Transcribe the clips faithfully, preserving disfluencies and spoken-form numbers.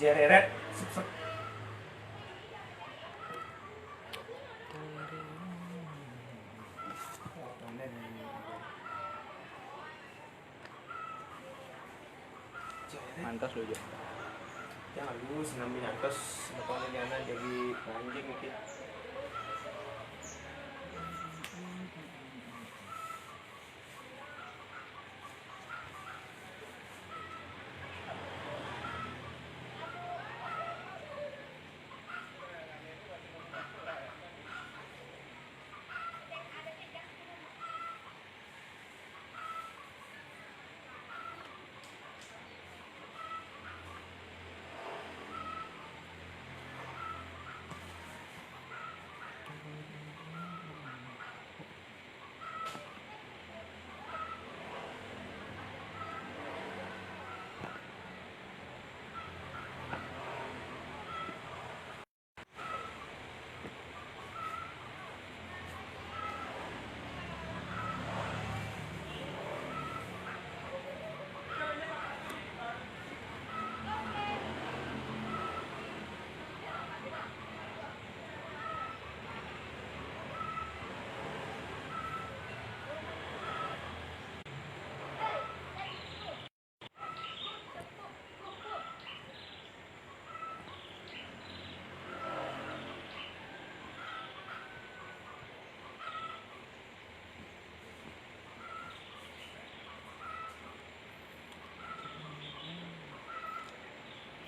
Jereret, sep, sep. Jereret. Mantos lho, Jo. Jangan dulu, senambi nyantos, semeton ini anak jadi anjing iki.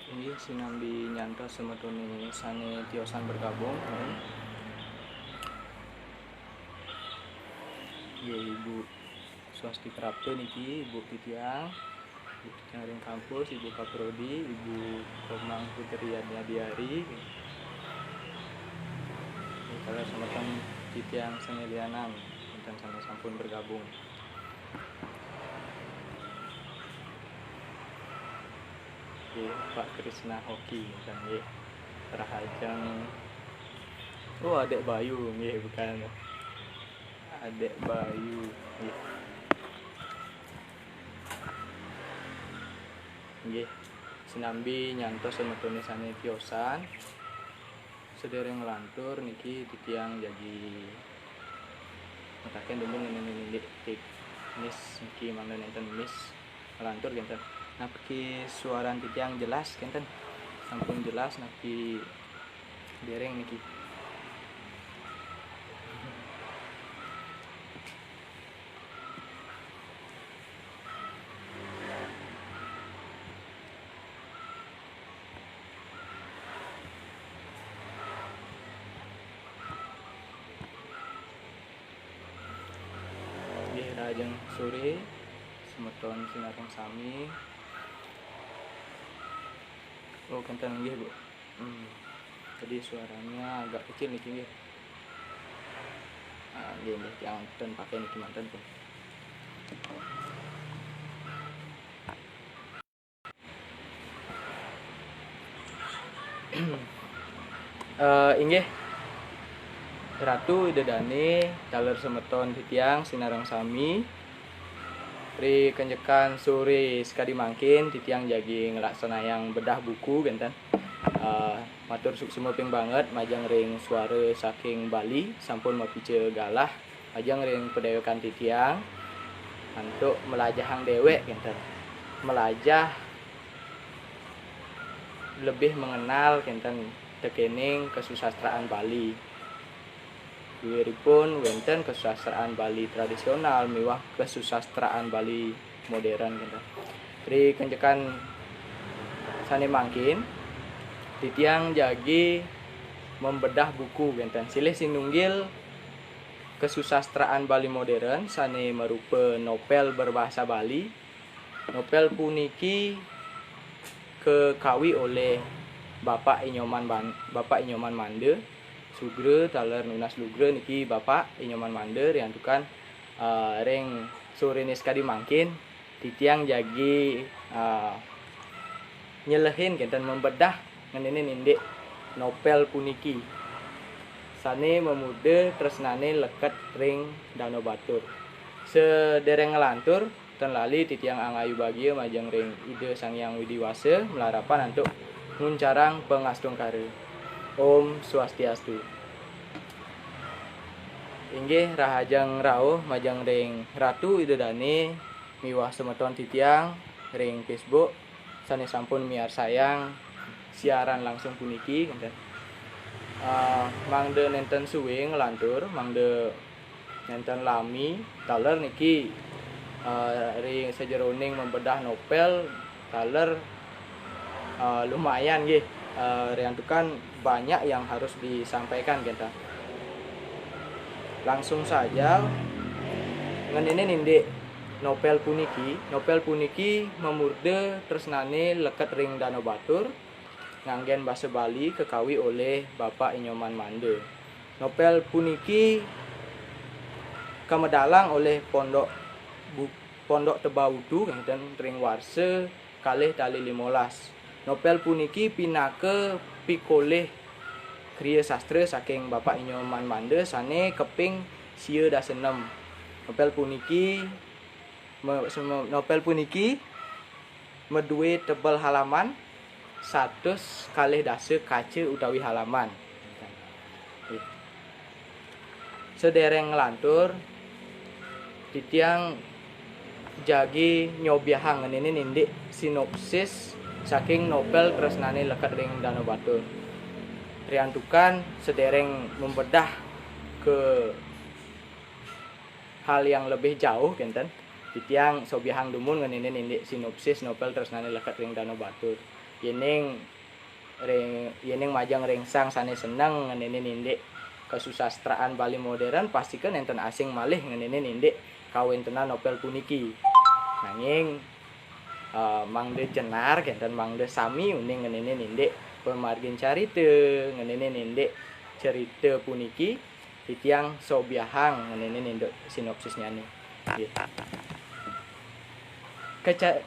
Inggih, sinambi nyantos semetoné sané tiosan bergabung. Inggih, Ibu Swasti Prapto niki, Ibu titiang, Ibu titiang ring kampus, Ibu Kaprodi, Ibu Komang Putri Yadnya Diari. Kalau semeton titiang sané lianan, wénten sané sampun bergabung. Nggih, Pak Krisna Hoki, misalnya, nggih. Rahajeng. Oh, Adék Bayu, nggih, bukan. Adék Bayu, nggih. Nggih, sinambi nyantos semetoné sané tiosan. Sedéréng nglantur niki titiang jagi netaken dumun ngenénin indik teknis niki mangda nénten miss nglantur kénten. Napi suaran titiang jelas kénten? Sampun jelas napi déréng niki? Nggih, rahajeng soré, semeton sinareng sami. Oh, kénten nggih, Bu. Hmm. Tadi suaranya agak kecil niki, nggih. Ah, nggih, nggih, janten pakai niki manten, Bu. Eh, inggih. Ratu Ida Dané, taler semeton titiang sinareng sami. Ri kenjekan soré sakadi mangkin, titiang jagi nglaksanayang bedah buku, kénten. Eh, matur suksma ping banget majeng ring Suara Saking Bali, sampun mapica galah majeng ring padéwékan titiang antuk mlajahang déwék, kénten. Mlajah lebih mengenal, kénten, tekéning kasusastraan Bali. Wiwiripun wénten kasusastraan Bali tradisional miwah kasusastraan Bali modern, kénten. Ri kenjekan sané mangkin, titiang jagi membedah buku, kénten. Silih sinunggil kasusastraan Bali modern sané marupa novel berbahasa Bali. Novel puniki kekawi oleh Bapak Inyoman Ban-, Bapak Inyoman Manda, Sugra taler nunas lugra niki Bapak Inyoman Manda, riantukan, eh, ring soréné sakadi mangkin, titiang jagi, eh, nyelehin kénten membedah ngenénin indik novel puniki. Sané mamuda tresnané leket ring Danau Batur. Sedéréng nglantur, ten lali titiang angayu bagia majeng ring Ida Sang Hyang Widi Wasa, malarapan antuk Nguncarang pangastungkara. Om Swastiastu. Inggih rahajeng rauh majeng ring Ratu Ida Dane miwah semeton titiang ring Facebook sane sampun miarsayang siaran langsung puniki, ngenten. Eh, mangda nenten suwe nglantur, mangda nenten lami, taler niki, eh, ring sajeroning membedah novel, taler, eh, lumayan nggih, eh, riantukan banyak yang harus disampaikan, ngenten. Langsung saja, ngeninin indik novel puniki. Novel puniki mamurda tresnane leket ring Dano Batur, nganggen basa Bali kakawi olih Bapak Inyoman Manda. Novel puniki kamedalang olih Pondok Bu-, Pondok Tebautu, ngenten, ring warsa kalih tali limolas. Novel puniki pinaka pikolih kriya sastra saking Bapak Inyoman Manda sane kaping sia dasa enem. Novel puniki, me-, sem-, novel puniki madue tebel halaman satus kalih dasa kaca utawi halaman. Sedereng nglantur, titiang jagi nyobiahang ngeninin indik sinopsis saking novel Tresnane Leket ring Dano Batur. Riantukan sedereng membedah ke hal yang lebih jauh, kenten, titiang sobiahang dumun ngeninin indik sinopsis novel Tresnane Leket ring Dano Batur. Yening ring, yening majeng ring sang sane seneng ngeninin indik kasusastraan Bali modern, pastika nenten asing malih ngeninin indik kawentenan novel puniki. Nanging, eh, mangda jenar, kenten, mangda sami uning ngeninin indik pamargin carita, ngeninin indik cerita puniki, titiang sobiahang ngeninin indik sinopsisnyane. Nggih. Keca-,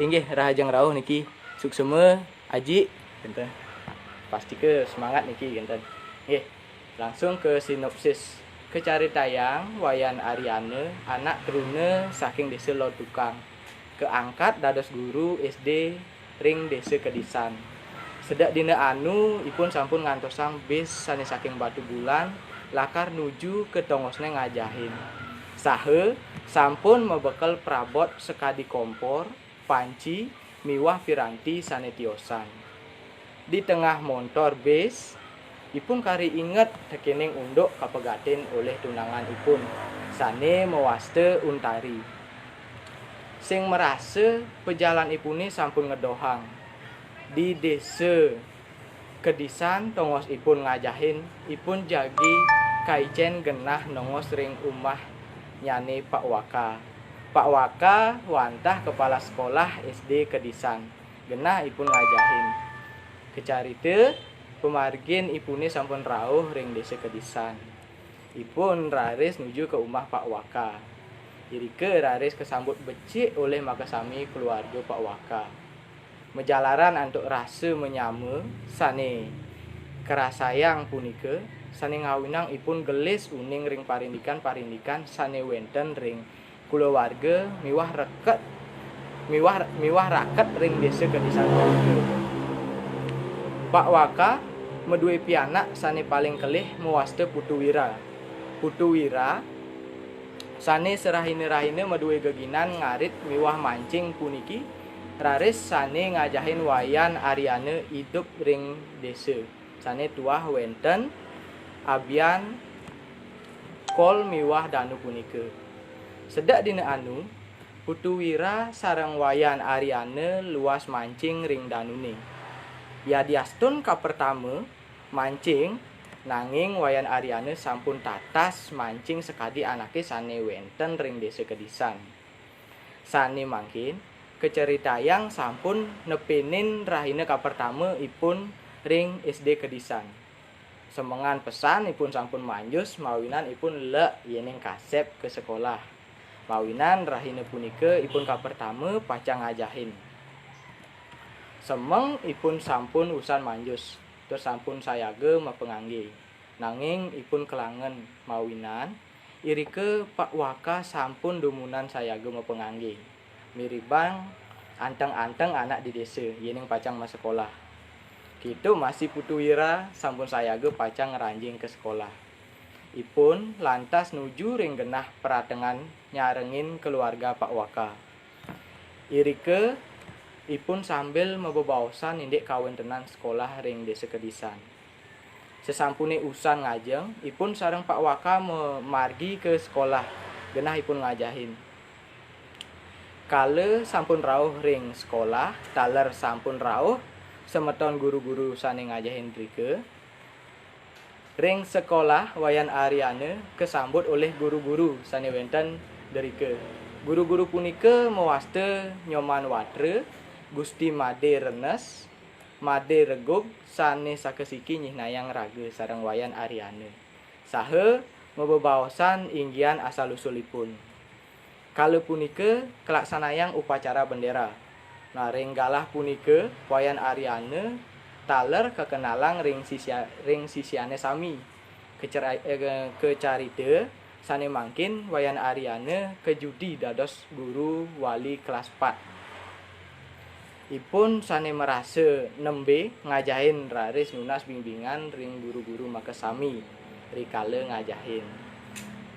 inggih, rahajeng rauh niki suksema, Aji, kenten. Pastika semangat niki, kenten. Nggih, langsung ke sinopsis. Kacaritayang Wayan Aryana, anak truna saking Desa Lor Tukang, kaangkat dados guru S D ring Desa Kedisan. Sedek dina anu, ipun sampun ngantosang bis sane saking Batubulan lakar nuju ka tongosne ngajahin. Saha sampun mabekel prabot sakadi kompor, panci, miwah piranti sane tiosan. Di tengah montor bis, ipun kari inget tekening unduk kapegatin olih tunangan ipun, sane mawasta Untari. Sing marasa pajalan ipune sampun ngedohang. Di Desa Kedisan tongos ipun ngajahin, ipun jagi kaicen genah nongos ring umahnyane Pak Waka. Pak Waka wantah kepala sekolah S D Kedisan. Genah ipun ngajahin. Kacarita, pamargin ipune sampun rauh ring Desa Kedisan. Ipun raris nuju ka umah Pak Waka. Irika raris kasambut becik olih makasami keluarga Pak Waka. Majalaran antuk rasa manyama sane karasayang punika, sane ngawinang ipun gelis uning ring parindikan-parindikan sane wenten ring kulawarga miwah reket, miwah, miwah raket ring Desa Kedisan punika. Pak Waka madue pianak sane paling kelih mawasta Putu Wira. Putu Wira sane sarahina-rahina madue geginan ngarit miwah mancing puniki, raris sane ngajahin Wayan Aryana idup ring desa, sane tuah wenten abian kol miwah danu punika. Sedek dina anu, Putu Wira sareng Wayan Aryana luas mancing ring danune. Yadiastun kapertama mancing, nanging Wayan Aryana sampun tatas mancing sakadi anake sane wenten ring Desa Kedisan. Sane mangkin, kacaritayang sampun nepenin rahina kapertama ipun ring S D Kedisan. Semengan pesan ipun sampun manjus mawinan ipun lek yening kasep ka sekolah. Mawinan rahina punika ipun kapertama pacang ngajahin. Semeng ipun sampun usan manjus, tur sampun sayaga mapangangge. Nanging ipun kelangen mawinan, irika Pak Waka sampun dumunan sayaga mapangangge. Miribang Anteng-anteng anak di désa, yéning pacang masekolah. Kéto masih Putu Wira sampun sayaga pacang ngranjing ka sekolah. Ipun lantas nuju ring genah pratengan nyarengin keluarga Pak Waka. Irika ipun sambil mabebaosan indik kawéntenan sekolah ring désa Kedisan. Sasampuné usan ngajeng, ipun sareng Pak Waka mamargi ka sekolah, genah ipun ngajahin. Kala sampun rauh ring sekolah, taler sampun rauh semeton guru-guru sané ngajahin drika. Ring sekolah Wayan Aryana kasambut olih guru-guru sané wénten drika. Guru-guru punika mawasta Nyoman Watra, Gusti Madé Renes, Madé Regug sané sakasiki nyihnayang raga sareng Wayan Aryana, saha mabebaosan inggihan asal-usulipun. Kala punika kalaksanayang upacara bendera. Nah, ring galah punika Wayan Aryana taler kakenalang ring sisia-, ring sisiané sami. Kecera-, eh, kacarita sané mangkin Wayan Aryana kajudi dados guru wali kelas pat. Ipun sané marasa nembé ngajahin raris nunas bimbingan ring guru-guru makasami rikala ngajahin.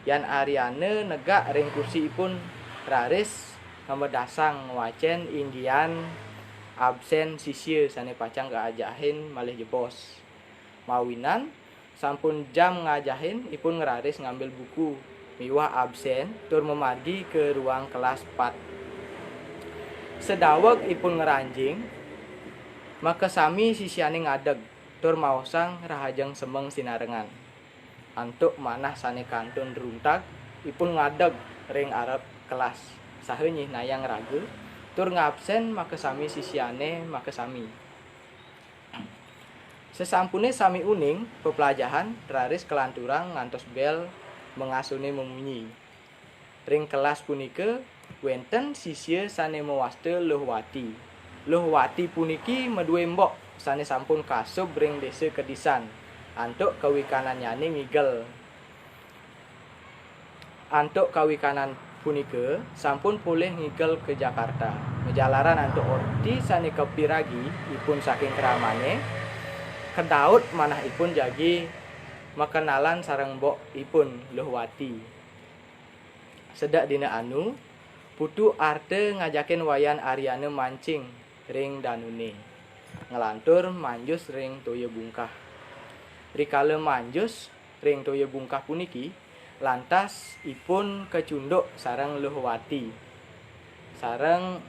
Yan Aryana negak ring kursi ipun raris ngamedasang ngwacén inggihan absén sisia sané pacang kaajahin malih jebos. Mawinan sampun jam ngajahin, ipun ngraris ngambil buku miwah absén tur mamargi ka ruang kelas pat. Sadaweg ipun ngranjing, makasami sisiané ngadeg tur maosang rahajeng semeng sinarengan. Antuk manah sané kantun runtag, ipun ngadeg ring arep kelas, saha nyihnayang raga tur ngabsén makasami sisiané makasami. Sasampuné sami uning peplajahan, raris kalanturang ngantos bél mangasuné mamunyi. Ring kelas punika wénten sisia sané mawasta Luh Wati. Luh Wati puniki madué mbok sané sampun kasub ring désa Kedisan antuk kawikanannyané ngigel. Antuk kawikanan punika sampun polih ngigel ka Jakarta. Majalaran antuk orti sané kapiragi ipun saking kramané, kadaut manah ipun jagi makenalan sareng mbok ipun Luh Wati. Sedek dina anu, Putu Arta ngajakin Wayan Aryana mancing ring danuné, nglantur manjus ring toya bungkah. Rikala manjus ring toya bungkah puniki, lantas ipun kacunduk sareng Luh Wati, sareng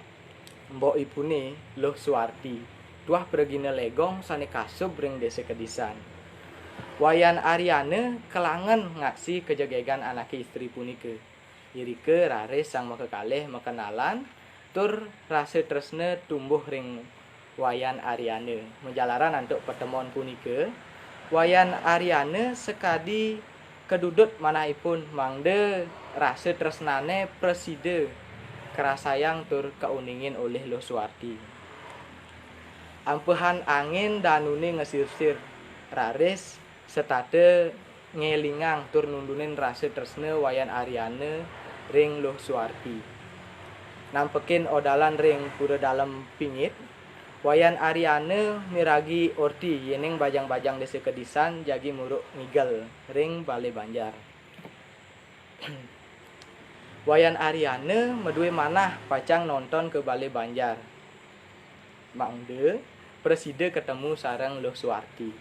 mbok ipuné Luh Suwarti, tuah pragina Legong sané kasub ring désa Kedisan. Wayan Aryana kalangen ngaksi kajegegan anaké istri punika. Irika raris sang makakalih makenalan, tur rasa tresna tumbuh ring Wayan Aryana. Majalaran antuk patemon punika, Wayan Aryana sakadi kadudut manahipun mangda rasa tresnané prasida karasayang tur kauningin olih Luh Suwarti. Ampehan angin danuné ngasirsir, raris setata ngélingang tur nundunin rasa tresna Wayan Aryana ring Luh Suwarti. Nampekin odalan ring Pura Dalem Pingit, Wayan Aryana miragi orti yéning bajang-bajang désa Kedisan jagi muruk ngigel ring balé banjar. Wayan Aryana madué manah pacang nonton ka balé banjar. Mangda prasida katemu sareng Luh Suwarti.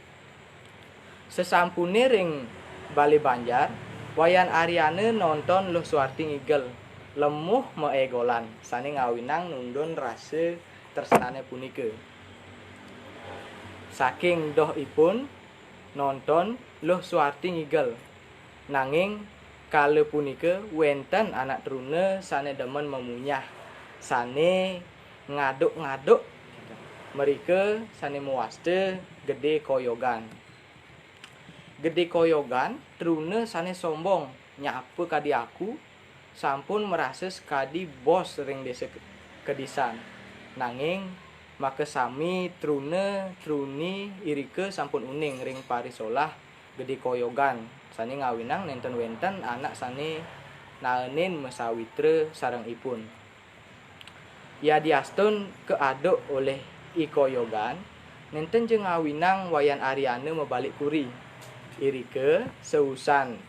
Sasampuné ring balé banjar, Wayan Aryana nonton Luh Suwarti ngigel, lemuh maégolan, sané ngawinang nundun rasa tresnané punika. Saking dohipun nonton Luh Suwarti ngigel, nanging kala punika wénten anak truna sané demen mamunyah, sané ngaduk-ngaduk. Mrika sané mawasta Gedé Koyogan. Gedé Koyogan truna sané sombong, nyapa kadi aku, sampun marasa sakadi bos ring désa Ke-, Kedisan. Nanging makasami truna truni irika sampun uning ring parisolah Gedé Koyogan, sané ngawinang nénten wénten anak sané naenin masawitra sareng ipun. Yadiastun kaaduk olih I Koyogan, nenten ja ngawinang Wayan Aryana mabalik kuri. Irika, sausan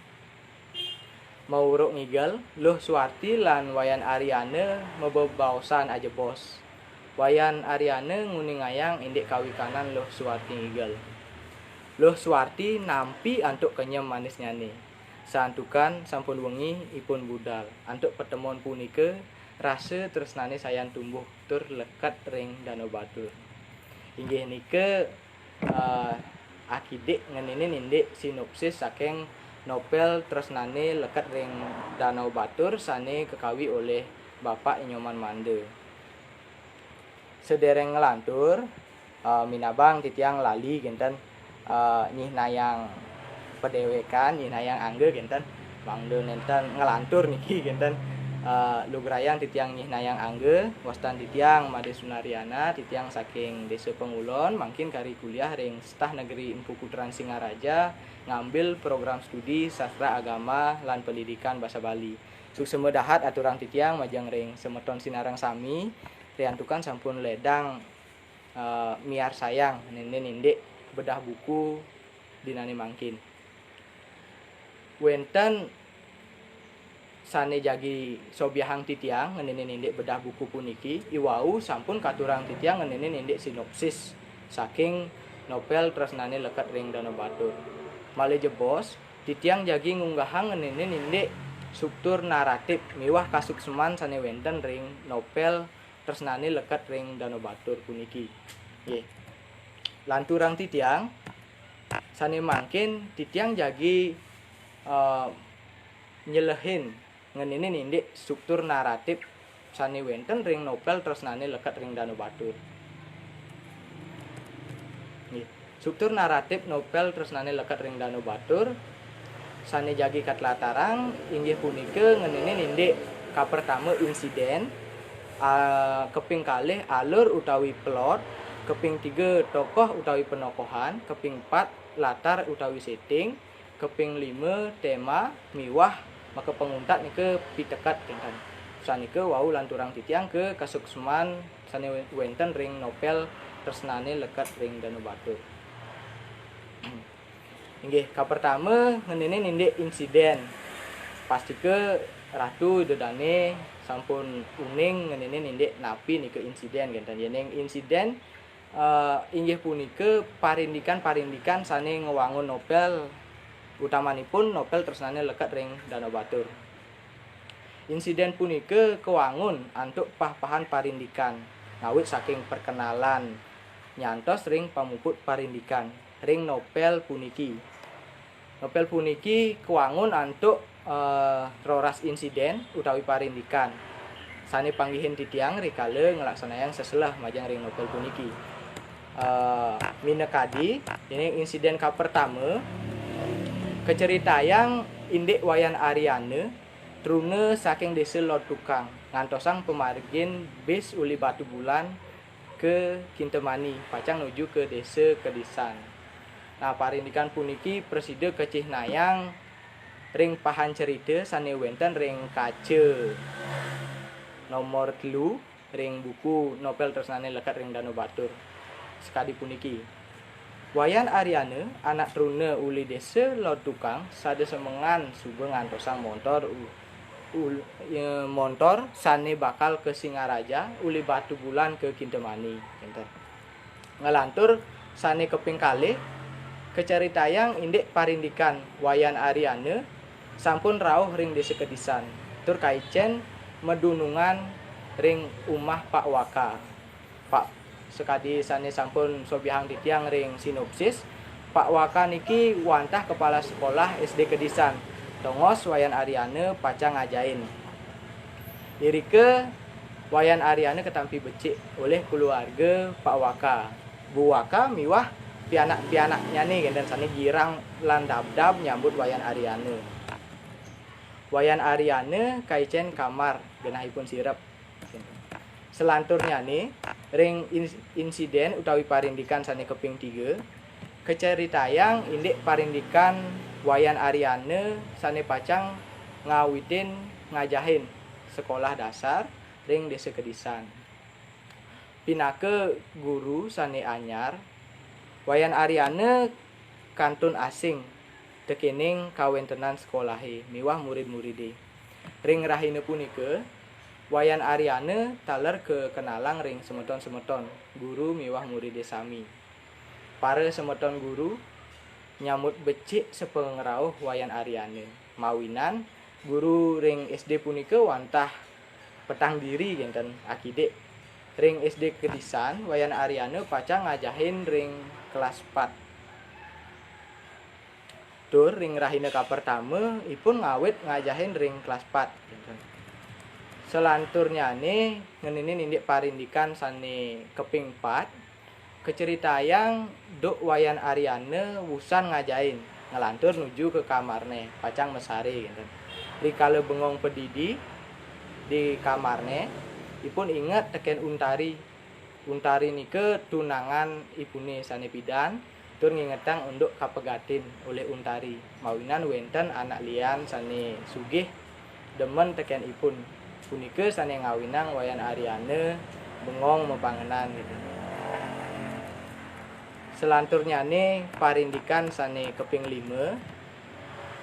mauruk ngigel, Luh Suwarti lan Wayan Aryana mabebaosan ajebos. Wayan Aryana nguningayang indik kawikanan Luh Suwarti ngigel. Luh Suwarti nampi antuk kenyem manisnyane. Santukan sampun wengi ipun budal. Antuk patemon punika, rasa tresnane sayan tumbuh tur leket ring Danau Batur. Inggih nika, eh, akidik ngeninin indik sinopsis saking novel tresnane leket ring Danau Batur sane kakawi olih Bapak Inyoman Manda. Sedereng nglantur, eh, minabang titiang lali kenten, eh, nyihnayang padewekan, nyihnayang angga kenten, mangda nenten nglantur niki kenten, eh, lugrayang titiang nyihnayang angga, wastan titiang Made Sunariana, titiang saking Desa Pengulon, mangkin kari kuliah ring Setah Negeri Empu Kutran Singaraja, ngambil program studi Sastra Agama lan Pendidikan Basa Bali. Suksma dahat aturang titiang majeng ring semeton sinareng sami, riantukan sampun ledang, eh, miarsayang ngenenin indik bedah buku dinane mangkin. Wenten sane jagi sobiahang titiang ngenenin indik bedah buku puniki, iwau sampun katurang titiang ngenenin indik sinopsis saking novel tresnane leket ring Danau Batur. Malih jebos, titiang jagi ngunggahang ngenenin indik struktur naratif miwah kasuksman sane wenten ring novel tresnane leket ring Danau Batur puniki. Nggih. Lanturang titiang, sane mangkin titiang jagi, eh, nyelehin ngenenin indik struktur naratif sane wenten ring novel tresnane leket ring Danau Batur. Nggih. Struktur naratif novel tresnane leket ring Danau Batur sane jagi katlatarang inggih punika ngenenin indik kapertama insiden, a-, kaping kalih alur utawi plot, kaping tiga tokoh utawi penokohan, kaping pat latar utawi setting, kaping lima tema miwah makapanguntat nika piteket kenten. Sanika wau lanturang titiang ka kasuksman sane wenten ring novel tresnane leket ring Danau Batur. Inggih, kapertama ngenenin indik insiden. Pastika Ratu Ida Dane sampun uning ngenenin indik napi nika insiden kenten. Yening insiden, eh, inggih punika parindikan-parindikan sane ngwangun novel, utamanipun novel tresnane leket ring Danau Batur. Insiden punika kawangun antuk pah-pahan parindikan, ngawit saking perkenalan nyantos ring pamuput parindikan ring novel puniki. Novel puniki kawangun antuk, eh, roras insiden utawi parindikan sane panggihin titiang rikala nglaksanayang seselah majeng ring novel puniki. Eh, minakadi, dene insiden kapertama kaceritayang indik Wayan Aryana truna saking Desa Lod Tukang, ngantosang pamargin bis uli Batubulan ka Kintamani, pacang nuju ka Desa Kedisan. Nah, parindikan puniki prasida kacihnayang ring pahan cerita sane wenten ring kaca nomor telu ring buku novel tresnane leket ring Danau Batur. Sakadi puniki. Wayan Aryana, anak truna uli Desa Lod Tukang, sada semengan suba ngantosang montor u-, ul-, e, montor sane bakal ka Singaraja uli Batubulan ka Kintamani, kenten. Nglantur sane kaping kalih, kacaritayang indik parindikan Wayan Aryana sampun rauh ring Desa Kedisan, tur kaicen madunungan ring umah Pak Waka. Pak, sakadi sane sampun sobiahang titiang ring sinopsis, Pak Waka niki wantah kepala sekolah S D Kedisan, tongos Wayan Aryana pacang ngajahin. Irika Wayan Aryana katampi becik olih kulawarga Pak Waka, Bu Waka miwah pianak-pianaknyane kenten sane girang lan dabdab nyambut Wayan Aryana. Wayan Aryana kaicen kamar genahipun sirep. Selanturnyane, ring ins-, insiden utawi parindikan sane kaping tiga, kacaritayang indik parindikan Wayan Aryana sane pacang ngawitin ngajahin sekolah dasar ring Desa Kedisan. Pinaka guru sane anyar, Wayan Aryana kantun asing tekening kawentenan sekolahe miwah murid-muride. Ring rahina punika, Wayan Aryana taler kakenalang ring semeton-semeton guru miwah muride sami. Para semeton guru nyambut becik sapangrauh Wayan Aryana. Mawinan guru ring S D punika wantah petang diri kenten akidik. Ring S D kedisan, Wayan Aryana pacang ngajahin ring kelas pat. Tur ring rahina kapertama, ipun ngawit ngajahin ring kelas pat. Salanturnyane ngeninin indik parindikan sane kaping pat, kaceritayang duk Wayan Aryana wusan ngajahin, nglantur nuju ka kamarne, pacang masare, kenten. Rikala bengong padidi di kamarne, ipun inget teken Untari. Untari nika tunangan ipune sane pidan, tur ngingetang unduk kapegatin olih Untari, mawinan wenten anak lian sane sugih demen teken ipun. Punika sane ngawinang Wayan Aryana bengong mabangenan, gitu. Salanturnyane parindikan sane kaping lima,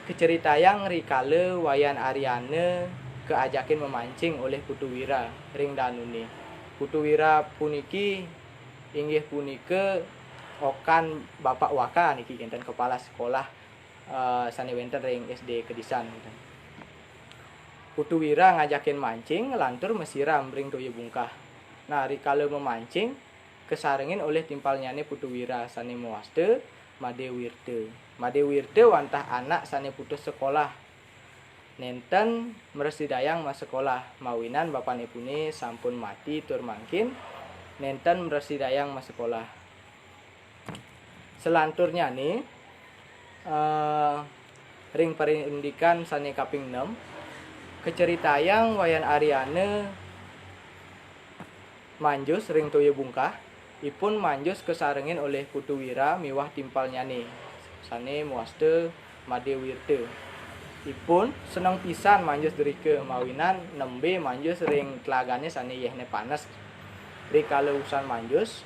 kaceritayang rikala Wayan Aryana kaajakin mamancing olih Putu Wira ring danune. Putu Wira puniki inggih punika okan Bapak Waka niki, kenten, kepala sekolah, eh, sane wenten ring S D kedisan, kenten. Putu Wira ngajakin mancing, lantur masiram ring toya bungkah. Nah, rikala mamancing, kasarengin olih timpalnyane Putu Wira sane mawasta Made Wirta. Made Wirta wantah anak sane putus sekolah. Nenten mrasidayang masekolah, mawinan bapanipune sampun mati tur mangkin nenten mrasidayang masekolah. Salanturnyane, eh, ring parindikan sane kaping nem, kaceritayang Wayan Aryana manjus ring toya bungkah, ipun manjus kasarengin olih Putu Wira miwah timpalnyane, sane mawasta Made Wirta. Ipun seneng pisan manjus drika mawinan nembe manjus ring telagane sane yehne panes. Rikala wusan manjus,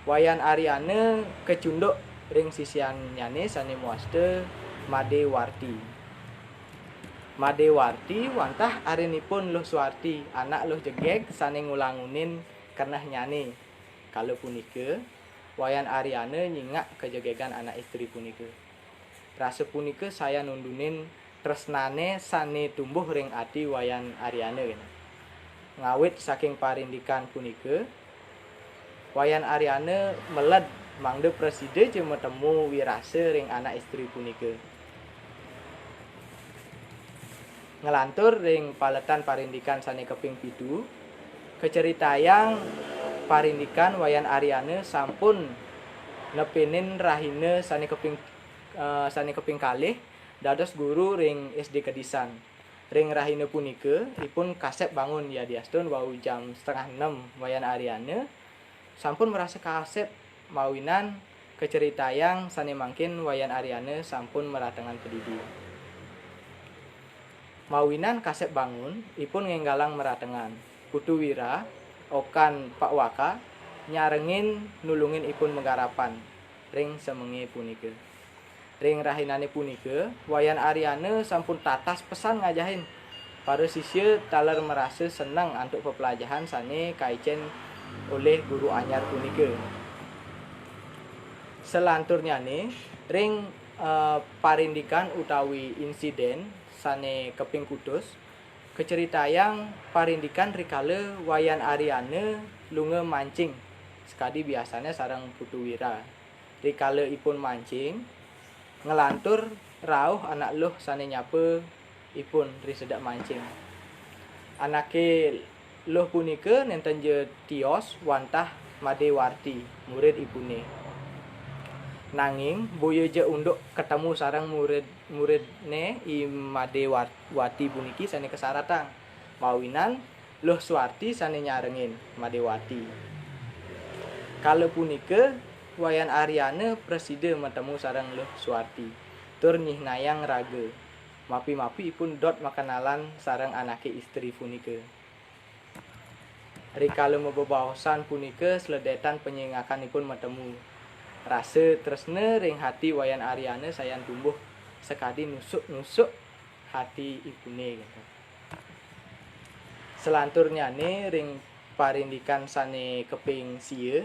Wayan Aryana kacunduk ring sisiannyane sane mawasta Made Warti. Made Warti wantah arinipun Luh Suwarti, anak Luh Jegeg sane ngulangunin kenehnyane. Kala punika, Wayan Aryana nyingak kajegegan anak istri punika. Rasa punika sayan nundunin tresnane sane tumbuh ring ati Wayan Aryana, kenten. Ngawit saking parindikan punika, Wayan Aryana meled mangda prasida ja matemu wirasa ring anak istri punika. Nglantur ring paletan parindikan sane kaping pitu, kaceritayang parindikan Wayan Aryana sampun nepenin rahina sane kaping, eh, sane kaping kalih dados guru ring S D kedisan. Ring rahina punika, ipun kasep bangun yadiastun wau jam setengah enem Wayan Aryana, sampun marasa kasep mawinan kaceritayang sane mangkin Wayan Aryana sampun maratengan padidi. Mawinan kasep bangun, ipun ngenggalang maratengan. Putu Wira, okan Pak Waka, nyarengin nulungin ipun magarapan ring semenge punika. Ring rahinane punika, Wayan Aryana sampun tatas pesan ngajahin. Para sisya taler marasa seneng antuk peplajahan sane kaicen olih guru anyar punika. Salanturnyane, ring, eh, parindikan utawi insiden sane kaping kutus, kaceritayang parindikan rikala Wayan Aryana lunga mancing sakadi biasane sareng Putu Wira. Rikala ipun mancing, nglantur rauh anak luh sane nyapa ipun ri sedek mancing. Anake luh punika nenten ja tios wantah Made Warti, murid ipune. Nanging boya ja unduk katemu sareng murid-muridne, I Made War-, Wati puniki sane kasaratang. Mawinan Luh Suwarti sane nyarengin Made Wati. Kala punika, Wayan Aryana prasida matemu sareng Luh Suwarti, tur nyihnayang raga. Mapi-mapi ipun dot makenalan sareng anake istri punika. Rikala mabebaosan punika sledétan panyingakanipun matemu. Rasa tresna ring hati Wayan Aryana sayan tumbuh sakadi nusuk-nusuk hati ipune. Salanturnyané ring parindikan sané kaping sia,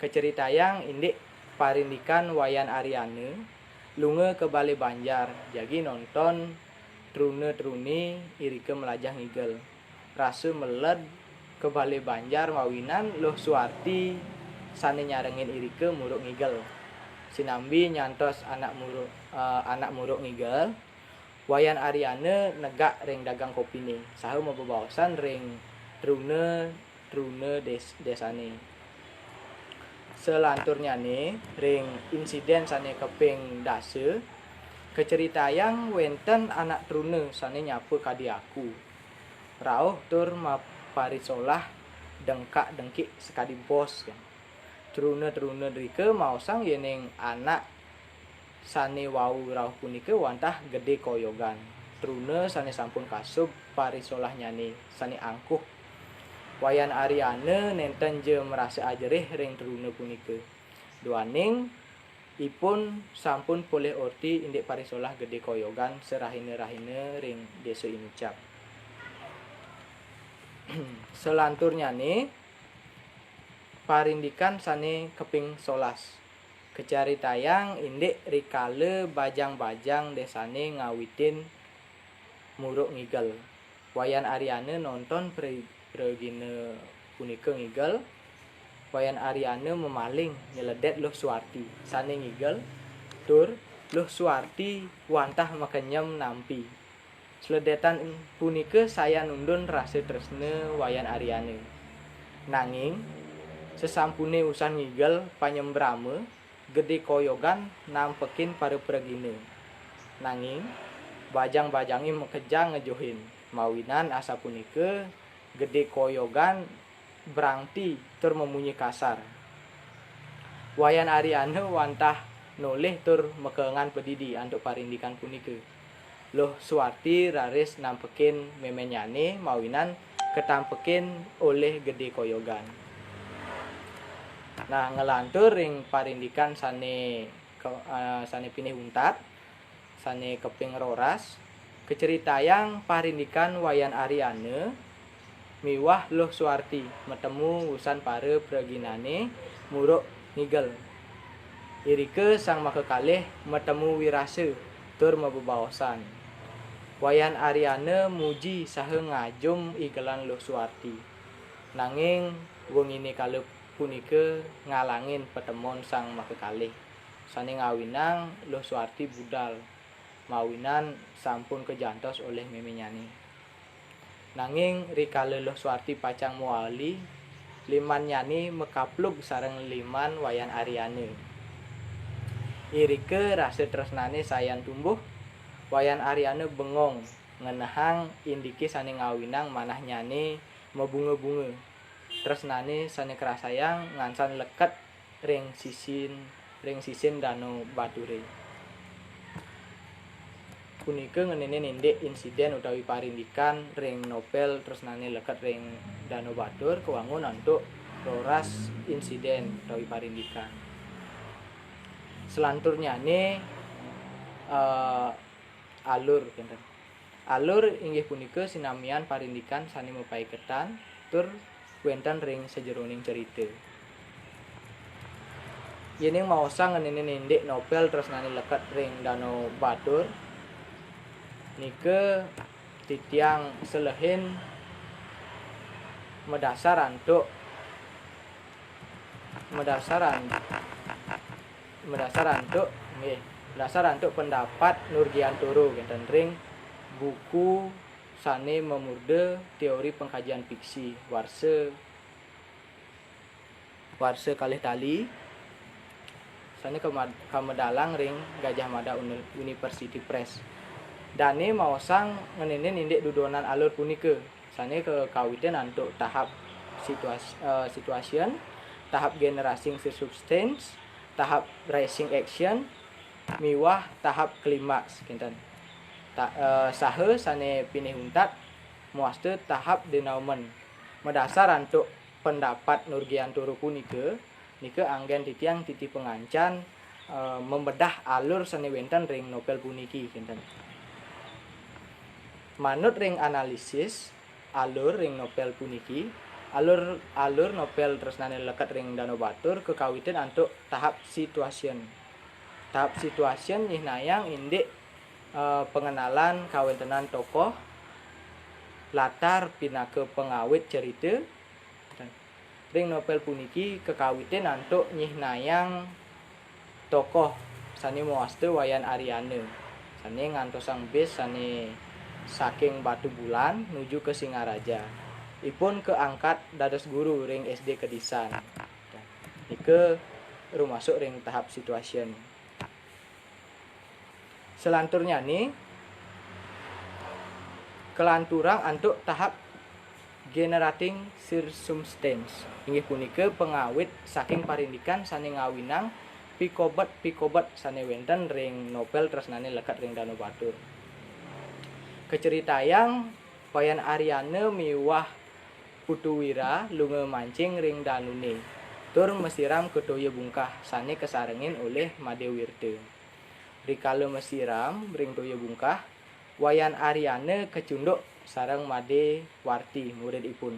kacaritayang indik parindikan Wayan Aryana lunga ka balé banjar, jagi nonton truna-truni irika malajah ngigel. Rasa meled ka balé banjar mawinan Luh Suwarti sané nyarengin irika muruk ngigel. Sinambi nyantos anak muruk, eh, anak muruk ngigel, Wayan Aryana negak ring dagang kopiné, saha mabebaosan ring truna-truna dés-, désané. Salanturnyané, ring insidén sané kaping dasa, kacaritayang wénten anak truna sané nyapa kadi aku. Rauh tur maparisolah dengkak-dengkik sakadi bos, kan. Truna-truna drika maosang yéning anak sané wau rauh punika wantah Gedé Koyogan. Truna sané sampun kasub parisolahnyané sané angkuh. Wayan Aryana nénten ja marasa ajerih ring truna punika. Duaning ipun sampun polih orti indik parisolah Gedé Koyogan sarahina-rahina ring Désa Inucap. Salanturnyané, parindikan sané kaping solas. Kacaritayang indik rikala bajang-bajang désané ngawitin muruk ngigel. Wayan Aryana nonton pre-, pragina punika ngigel. Wayan Aryana mamaling nyeledét Luh Suwarti sané ngigel, tur Luh Suwarti wantah makenyem nampi. Sledétan punika sayan nundun rasa tresna Wayan Aryana. Nanging, sasampuné usan ngigel panyembrama, Gedé Koyogan nampekin para pragina. Nanging, bajang-bajangé makejang ngejuhin. Mawinan asapunika, Gedé Koyogan brangti tur mamunyi kasar. Wayan Aryana wantah nolih tur makeengan padidi antuk parindikan punika. Luh Suwarti raris nampekin méménnyané mawinan katampekin olih Gedé Koyogan. Nah, nglantur ring parindikan sané ke-, eh, sané pinih untat, sané kaping roras, kacaritayang parindikan Wayan Aryana miwah Luh Suwarti matemu usan para praginané muruk ngigel. Irika sang makakalih matemu wirasa tur mabebaosan. Wayan Aryana muji saha ngajum igelan Luh Suwarti. Nanging wenginé kala punika ngalangin patemon sang makakalih, sané ngawinang Luh Suwarti budal, mawinan sampun kajantos olih méménnyané. Nanging rikala Luh Suwarti pacang mawali, limannyané makaplug sareng liman Wayan Aryana. Irika rasa tresnané sayan tumbuh, Wayan Aryana bengong ngenehang indiké sané ngawinang manahnyané mabunga-bunga. Tresnané sané karasayang ngansan leket ring sisin, ring sisin Dano Baturé. Punika ngenénin indik insidén utawi parindikan ring novel tresnané leket ring Dano Batur, kawangun antuk roras insidén utawi parindikan. Salanturnyané, eh, alur, kénten. Alur inggih punika sinamian parindikan sané mapaiketan tur wénten ring sajeroning cerita. Yéning maosang ngenénin indik novel tresnané leket ring Dano Batur, nika titiang selehin madasar antuk, madasar an-, madasar antuk, nggih, madasar antuk pendapat Nur Giantoro kénten ring buku sané mamurda Teori Pengkajian Fiksi warsa, warsa kalih tali, sané kamad-, kamedalang ring Gajah Mada Uni-, University Press. Dané maosang ngenénin indik dudonan alur punika, sané kakawitin antuk tahap situas-, eh, situation, tahap generating the substance, tahap raising action, miwah tahap klimaks, kénten. Ta-, eh, saha sané pinih untat mawasta tahap denouement. Madasar antuk pendapat Nurgiantoro punika, nika anggen titiang titi pangancan, eh, membedah alur sane wenten ring novel puniki, kinten. Manut ring analisis alur ring novel puniki, alur, alur novel tresnane leket ring Danau Batur kakawitin antuk tahap situation. Tahap situation nyihnayang indik, eh, pengenalan kawentenan tokoh, latar pinaka pangawit cerita. Ring novel puniki kakawitin antuk nyihnayang tokoh sane mawasta Wayan Aryana, sane ngantosang bis sane saking Batubulan nuju ka Singaraja. Ipun kaangkat dados guru ring S D Kedisan. Nika rumasuk ring tahap situation. Selanturnyane, kalanturang antuk tahap generating circumstance, inggih punika pangawit saking parindikan sane ngawinang pikobet-pikobet sane wenten ring novel tresnane leket ring Danau Batur. Kaceritayang Wayan Aryana miwah Putu Wira lunga mancing ring danune, tur masiram ka toya bungkah sane kasarengin olih Made Wirta. Rikala masiram ring toya bungkah, Wayan Aryana kacunduk sareng Made Warti, murid ipun.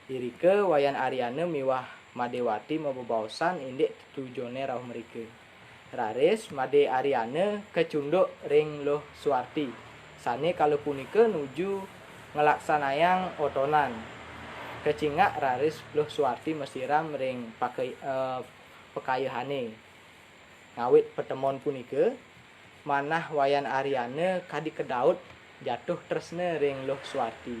Irika Wayan Aryana miwah Made Warti mabebaosan indik tetujone rauh mrika. Raris Made Aryana kacunduk ring Luh Suwarti, sane kala punika nuju nglaksanayang otonan. Kacingak raris Luh Suwarti masiram ring paka-, eh, pakayehane. Ngawit patemon punika, manah Wayan Aryana kadi kedaut jatuh tresna ring Luh Suwarti.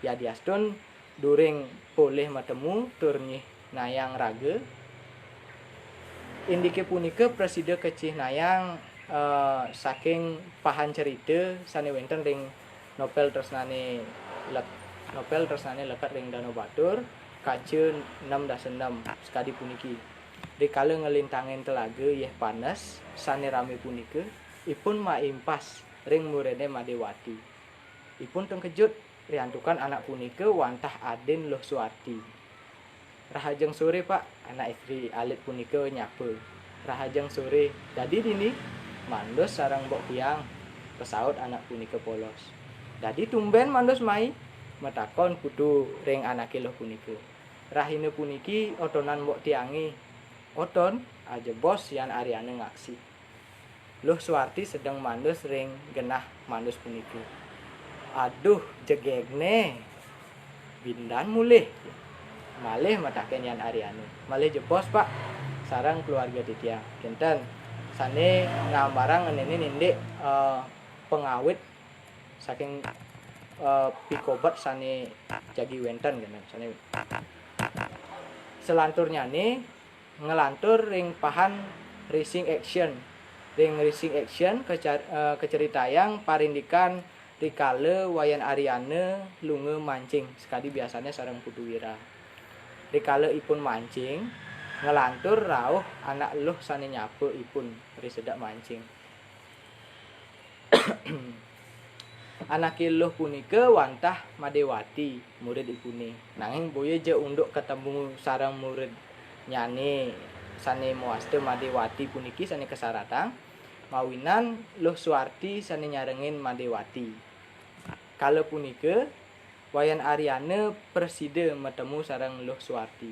Yadiastun during polih matemu tur nyihnayang raga, indike punika prasida kacihnayang, eh, saking pahan cerita sane wenten ring novel tresnane lek-, novel tresnane leket ring Danau Batur, kaca enam dasa enam, sakadi puniki. Rikala nglintangin telaga Yeh Panes sane rame punika, ipun maimpas ring murene Made Warti. Ipun tengkejut riantukan anak punika wantah adin Luh Suwarti. "Rahajeng sore, Pak," anak istri alit punika nyapa. "Rahajeng sore. Dadi dini?" "Mandus sareng Mbok Piang," pasaut anak punika polos. "Dadi tumben mandus mai?" matakon Putu ring anake Luh punika. "Rahina puniki otonan Mbok Tiange." "Oton?" ajebos Yan Aryana ngaksi. Luh Suwarti sedeng mandus ring genah mandus punika. "Aduh, jegegne. Bindan mulih?" malih mataken Yan Aryana. "Malih jebos, Pak, sareng keluarga titiang." Kinten, sane nggambarang ngenenin indik, eh, pangawit saking, eh, pikobet sane jagi wenten, kinten. Sane selanturnyane nglantur ring pahan racing action. Ring racing action kacar-, eh, kaceritayang parindikan rikala Wayan Aryana lunga mancing, sakadi biasane sareng Putu Wira. Rikala ipun mancing, nglantur rauh anak Luh sane nyapa ipun ri sedek mancing. Anake Luh punika wantah Made Warti, murid ipune. Nanging boya ja unduk katemu sareng muridnyane sane mawasta Made Warti puniki sane kasaratang, mawinan Luh Suwarti sane nyarengin Made Warti. Kala punika, Wayan Aryana prasida matemu sareng Luh Suwarti,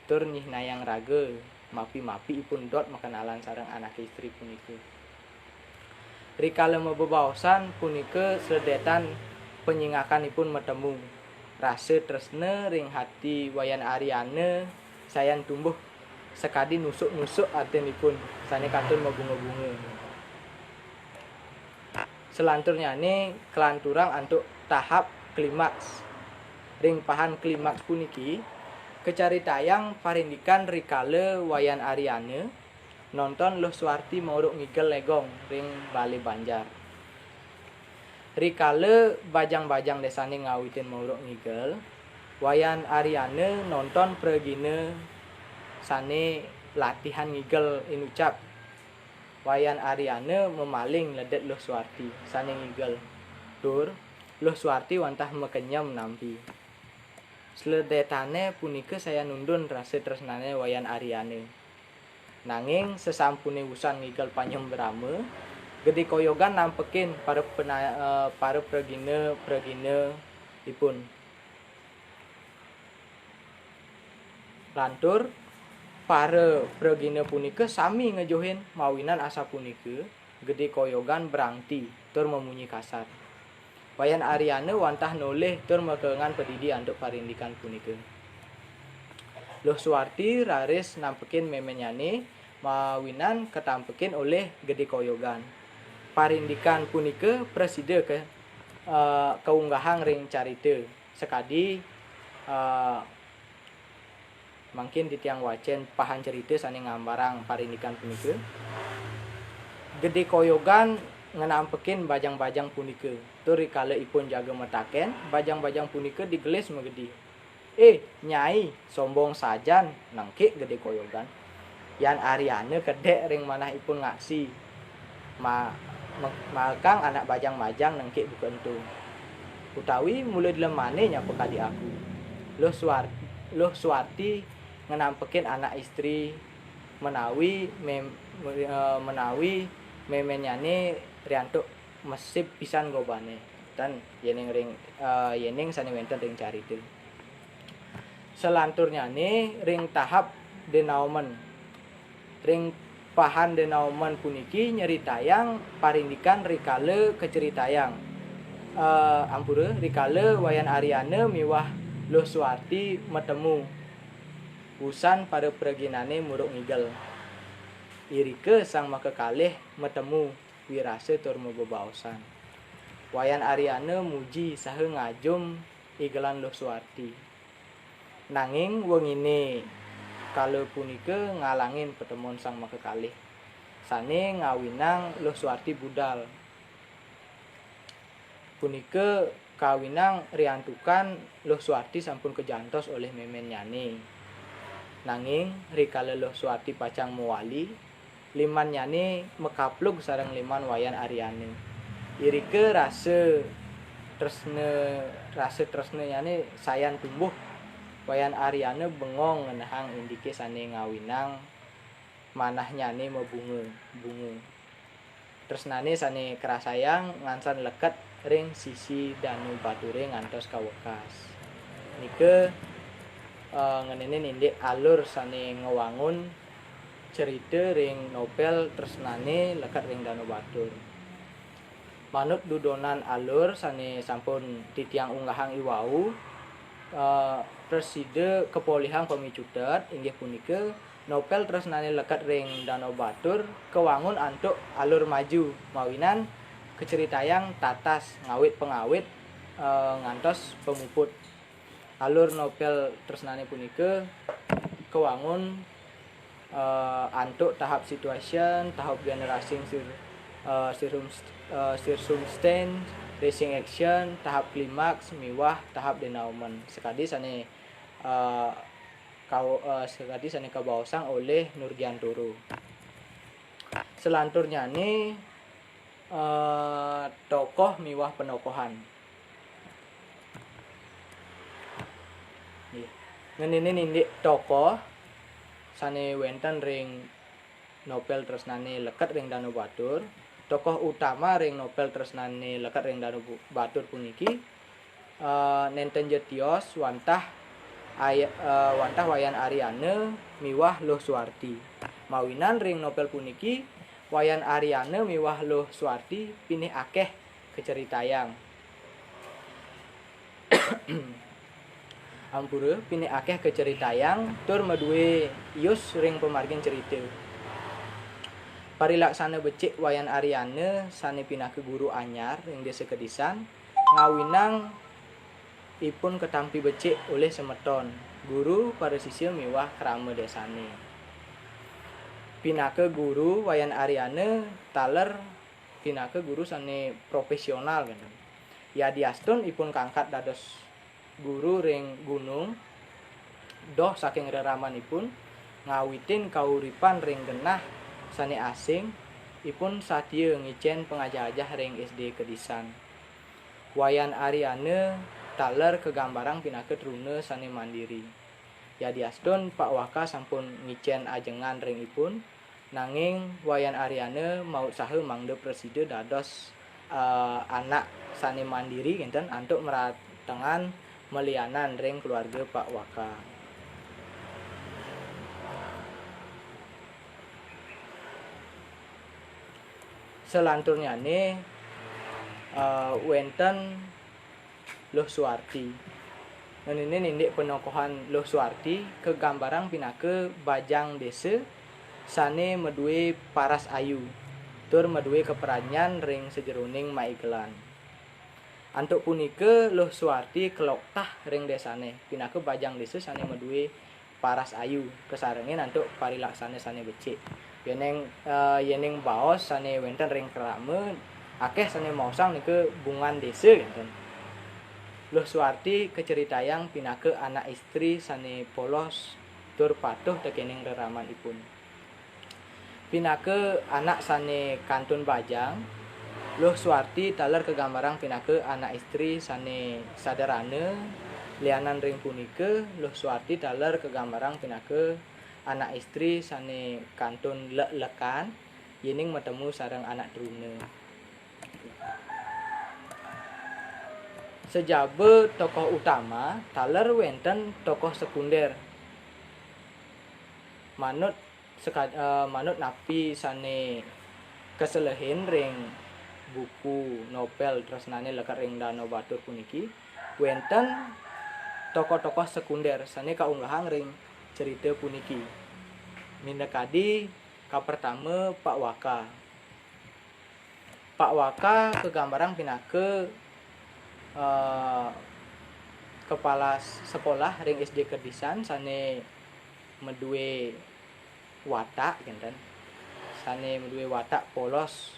tur nyihnayang raga, mapi-mapi ipun dot makenalan sareng anake istri punika. Rikala mabebaosan punika seledetan panyingakanipun matemu. Rasa tresna ring hati Wayan Aryana sayan tumbuh sakadi nusuk-nusuk atinipun sane kantun mabunga-bunga. Selanturnyane kalanturang antuk tahap klimaks. Ring pahan klimaks puniki, kacaritayang parindikan rikala Wayan Aryana nonton Luh Suwarti mauruk ngigel legong ring bale banjar. Rikala bajang-bajang desane ngawitin mauruk ngigel, Wayan Aryana nonton pragina sane latihan ngigel inucap. Wayan Aryana mamaling ledet Luh Suwarti sane ngigel. Tur, Luh Suwarti wantah makenyem nampi. Sledetane punika sayan nundun rasa tresnane Wayan Aryana. Nanging sasampune wusan ngigel panyembrama, Gede Koyogan nampekin para pena-, eh, para pragina-pragina ipun. Lantur, para pragina punika sami ngejohin mawinan asapunika, Gede Koyogan brangti tur mamunyi kasar. Wayan Aryana wantah nolih tur makelengan padidi antuk parindikan punika. Luh Suwarti raris nampekin memennyane mawinan katampekin olih Gede Koyogan. Parindikan punika prasida ke, eh, kaunggahang ring carita. Sakadi, eh, mangkin titiang wacen pahan cerita sane nggambarang parindikan punika. Gede Koyogan nganampekin bajang-bajang punika. Tur rikala ipun jaga mataken, bajang-bajang punika digelis magedi. "Eh, Nyai, sombong sajan," nengkik Gede Koyogan. Yan Aryana kedek ring manah ipun ngaksi. Ma-, me-, maekang anak bajang-bajang nengkik buka ento. Utawi mula delemane nyapa kadi aku. Luh Suwar-, Luh Suwarti nganampekin anak istri menawi mem-, eh, menawi memennyane riantuk mesip pisan gobane. Tan yening ring, eh, yening sane wenten ring carita. Salanturnyane ring tahap denomen. Ring pahan denomen puniki nyeritayang parindikan rikala kaceritayang. Eh, ampura, rikala Wayan Aryana miwah Luh Suwarti matemu. Wusan para praginane muruk ngigel. Irika sang makakalih matemu wirasa tur mabebaosan. Wayan Aryana muji saha ngajum igelan Luh Suwarti. Nanging wengine kala punika ngalangin patemon sang makakalih, sane ngawinang Luh Suwarti budal. Punika kawinang riantukan Luh Suwarti sampun kajantos olih memennyane. Nanging rikala Luh Suwarti pacang mawali, limannyane makaplug sareng liman Wayan Aryana. Irika rasa tresna, rasa tresnanyane sayan tumbuh. Wayan Aryana bengong ngenehang indike sane ngawinang manahnyane mabunga-bunga. Tresnane sane karasayang ngansan leket ring sisi danu bature ngantos kawekas. Nika, eh, ngenenin indik alur sane ngwangun cerita ring novel tresnane leket ring Danu Batur. Manut dudonan alur sane sampun titiang unggahang iwau, eh, prasida kapolihang pamicutet, inggih punika novel tresnane leket ring Danu Batur kawangun antuk alur maju, mawinan kaceritayang tatas ngawit pangawit, eh, ngantos pamuput. Alur novel tresnane punika kawangun, eh, antuk tahap situation, tahap generating cir-, eh, circum-, eh, circumstance, racing action, tahap klimaks, miwah tahap denouement. Sakadi sane, eh, kau-, eh, sakadi sane kabaosang olih Nurgiantoro. Salanturnyane, eh, tokoh miwah penokohan. Nggih. Ngenenin indik tokoh sane wenten ring novel tresnane leket ring Danu Batur. Tokoh utama ring novel tresnane leket ring Danu Bu-, Batur puniki, eh, nenten ja tios wantah ay-, eh, wantah Wayan Aryana miwah Luh Suwarti. Mawinan ring novel puniki, Wayan Aryana miwah Luh Suwarti pinih akeh kaceritayang. Ampura, pinih akeh kaceritayang tur madue ius ring pamargin cerita. Parilaksana becik Wayan Aryana sane pinaka guru anyar ring desa Kedisan, ngawinang ipun katampi becik olih semeton, guru, para sisya miwah krama desane. Pinaka guru, Wayan Aryana taler pinaka guru sane profesional, kan. Yadiastun ipun kangkat dados guru ring gunung, doh saking reramanipun, ngawitin kauripan ring genah sane asing, ipun satia ngicen pangajah-ajah ring S D Kedisan. Wayan Aryana taler kagambarang pinaka truna sane mandiri. Yadiastun Pak Waka sampun ngicen ajengan ring ipun, nanging Wayan Aryana mautsaha mangda prasida dados, eh, anak sane mandiri kinten antuk mratengan malianan ring keluarga Pak Waka. Selanturnyane, eh, wenten Luh Suwarti. Ngeninin indik panokohan Luh Suwarti kagambarang pinaka bajang desa sane madue paras ayu, tur madue kapradnyan ring sajeroning maigelan. Antuk punika Luh Suwarti kaloktah ring desane, pinaka bajang desa sane madue paras ayu, kasarengin antuk parilaksana sane becik. Yening, eh, yening baos sane wenten ring krama, akeh sane maosang nika bungan desa kinten. Luh Suwarti kacaritayang pinaka anak istri sane polos tur patuh tekening reramanipun. Pinaka anak sane kantun bajang, Luh Suwarti taler kagambarang pinaka anak istri sane sadarana, lianan ring punika, Luh Suwarti taler kagambarang pinaka anak istri sane kantun lek-lekan, yening matemu sareng anak truna. Sajaba tokoh utama, taler wenten tokoh sekunder. Manut seka-, eh, manut napi sane kaselehin ring buku novel tresnane leket ring Danau Batur puniki, wenten tokoh-tokoh sekunder sane kaunggahang ring cerita puniki. Minakadi kapertama Pak Waka. Pak Waka kagambarang pinaka, eh, kepala s-, sekolah ring S D Kedisan sane madue watak kinten. Sane madue watak polos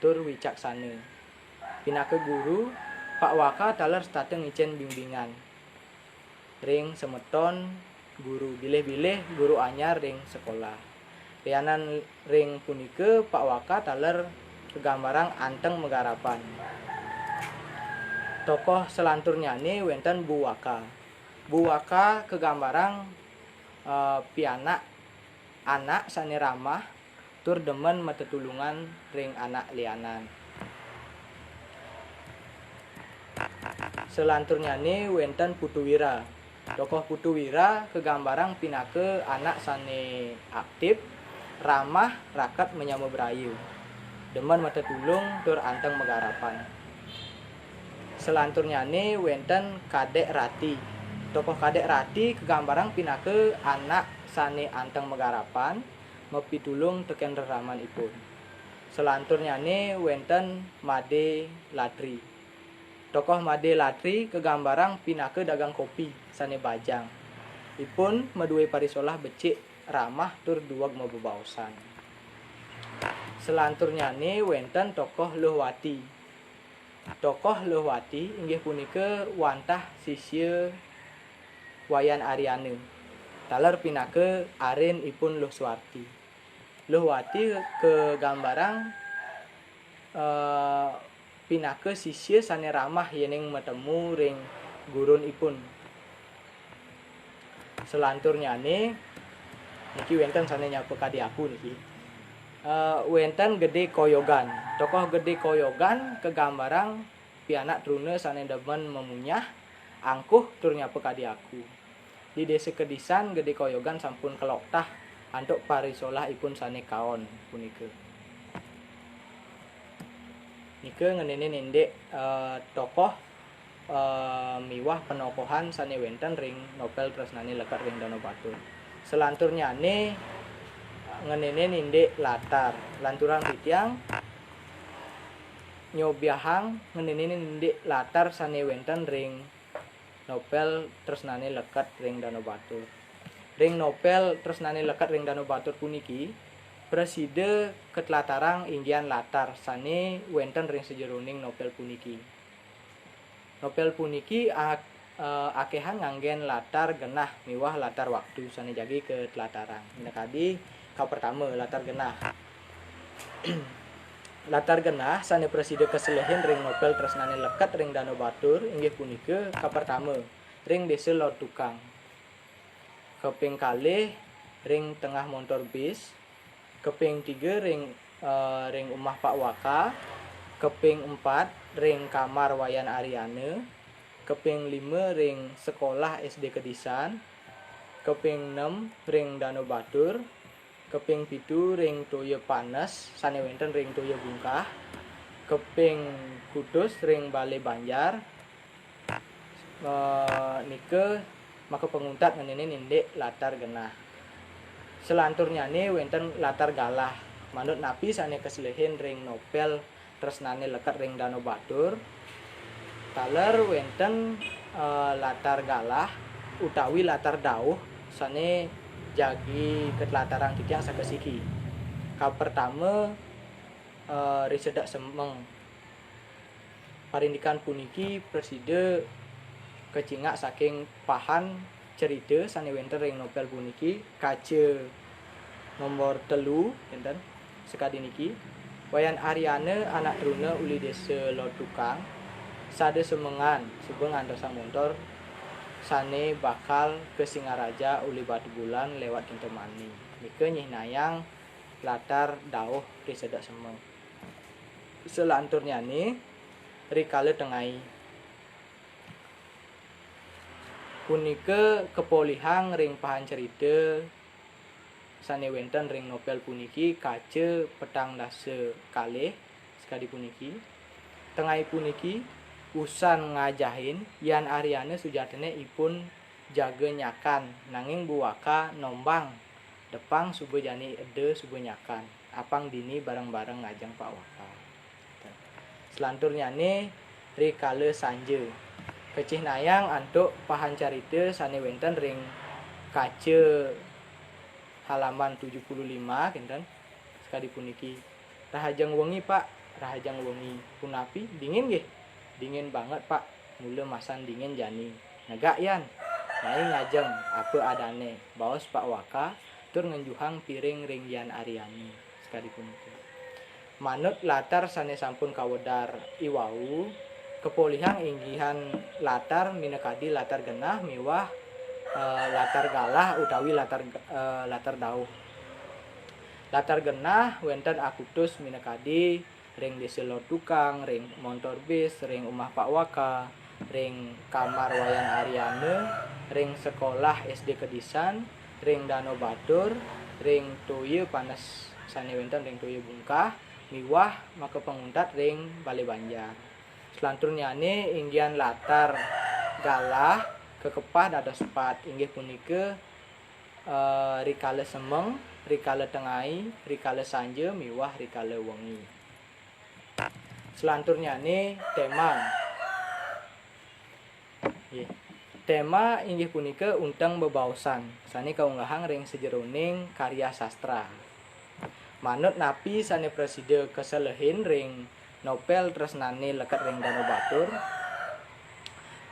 tur wicaksana. Pinaka guru, Pak Waka taler setata ngicen bimbingan ring semeton guru, bilih-bilih guru anyar ring sekolah. Lianan ring punika, Pak Waka taler kagambarang anteng magarapan. Tokoh selanturnyane wenten Bu Waka. Bu Waka kagambarang, eh, pianak anak sane ramah tur demen matetulungan ring anak lianan. Selanturnyane wenten Putu Wira. Tokoh Putu Wira kagambarang pinaka anak sane aktif, ramah, raket manyama braya, demen matetulung tur anteng magarapan. Selanturnyane wenten Kadek Rati. Tokoh Kadek Rati kagambarang pinaka anak sane anteng magarapan, mapitulung teken reramanipun. Selanturnyane wenten Made Latri. Tokoh Made Latri kagambarang pinaka dagang kopi sane bajang. Ipun madue parisolah becik, ramah tur dueg mabebaosan. Selanturnyane wenten tokoh Luhwati. Tokoh Luhwati inggih punika wantah sisya Wayan Aryana. Taler pinaka arin ipun Luh Suwarti. Luhwati kagambarang, eh, pinaka sisya sane ramah yening matemu ring gurun ipun. Selanturnyane, niki wenten sane nyapa kadi aku niki. Eh, wenten Gede Koyogan. Tokoh Gede Koyogan kagambarang pianak truna sane demen mamunyah, angkuh tur nyapa kadi aku. Di Desa Kedisan, Gede Koyogan sampun kaloktah antuk parisolah ipun sane kaon punika. Nika ngeninin indik, eh, tokoh, eh, miwah panokohan sane wenten ring novel tresnane leket ring Danau Batur. Selanturnyane ngeninin indik latar. Lanturang titiang nyobiahang ngeninin indik latar sane wenten ring novel tresnane leket ring Danau Batur. Ring novel tresnane leket ring Danau Batur puniki, prasida katlatarang inggihan latar sane wenten ring sajeroning novel puniki. Novel puniki ak-, eh, akehan nganggen latar genah miwah latar waktu sane jagi katlatarang. Minakadi, kapertama, latar genah. Latar genah sané prasida kaselehin ring novel tresnané leket ring Dano Batur inggih punika, kapertama, ring Désa Lor Tukang. Kaping kalih, ring tengah montor bis. Kaping tiga, ring, eh, ring umah Pak Waka. Kaping empat, ring kamar Wayan Aryana. Kaping lima, ring sekolah S D Kedisan. Kaping enam, ring Dano Batur. Kaping pitu, ring toya panes sané wénten ring toya bungkah. Kaping kutus, ring balé banjar. Eh, nika maka panguntat ngenénin indik latar genah. Selanturnyané wénten latar galah. Manut napi sané kaselehin ring novel tresnané leket ring Dano Batur, taler wénten, eh, latar galah utawi latar dauh sané jagi katlatarang titiang sakasiki. Kapertama, eh, Ri Sedek Semeng. Parindikan puniki prasida kacingak saking pahan cerita sané wénten ring novel puniki, kaca nomor telu, énten, sakadi niki. Wayan Aryana, anak truna uli Désa Lor Tukang, sada semengan suba ngantosang montor sané bakal ka Singaraja uli Batubulan lewat Kintamani. Nika nyihnayang latar dauh Ri Sedek Semeng. Selanturnyané, Ri Kala Tengai. Punika kapolihang ring pahan cerita sané wénten ring novel puniki, kaca petang dasa kalih, sakadi puniki. Tengai puniki usan ngajahin yan Aryana sujatiné ipun jaga nyakan, nanging Bu Waka nombang, depang suba jani eda suba nyakan, apang dini bareng-bareng ngajeng Pak Waka. Selanturnyané, Ri Kala Sanja. Kacihnayang antuk pahan carita sané wénten ring kaca halaman tujuh puluh lima, kénten, sakadi puniki. "Rahajeng wengi, Pak, rahajeng wengi. Punapi, dingin nggih?" "Dingin banget, Pak. Mula masan dingin jani." "Negak yan. Mai ngajeng, apa adané," baos Pak Waka, tur ngenjuhang piring ring yan Aryana. Sakadi punika. Manut latar sané sampun kawedar iwau, kapolihang inggihan latar minakadi latar genah miwah, eh, latar galah utawi latar, eh, latar dauh. Latar genah wénten akutus minakadi ring Désa Lor Tukang, ring montor bis, ring umah Pak Waka, ring kamar Wayan Aryana, ring sekolah S D Kedisan, ring Dano Batur, ring toya panes sané wénten ring toya bungkah, miwah maka panguntat ring balé banjar. Selanturnyané inggihan latar galah kakepah dados pat, inggih punika, eh, Ri Kala Semeng, Ri Kala Tengai, Ri Kala Sanja, miwah Ri Kala Wengi. Selanturnyané téma. Nggih. Téma inggih punika unteng bebaosan sané kaunggahang ring sajeroning karya sastra. Manut napi sané prasida kaselehin ring novel tresnané leket ring Dano Batur,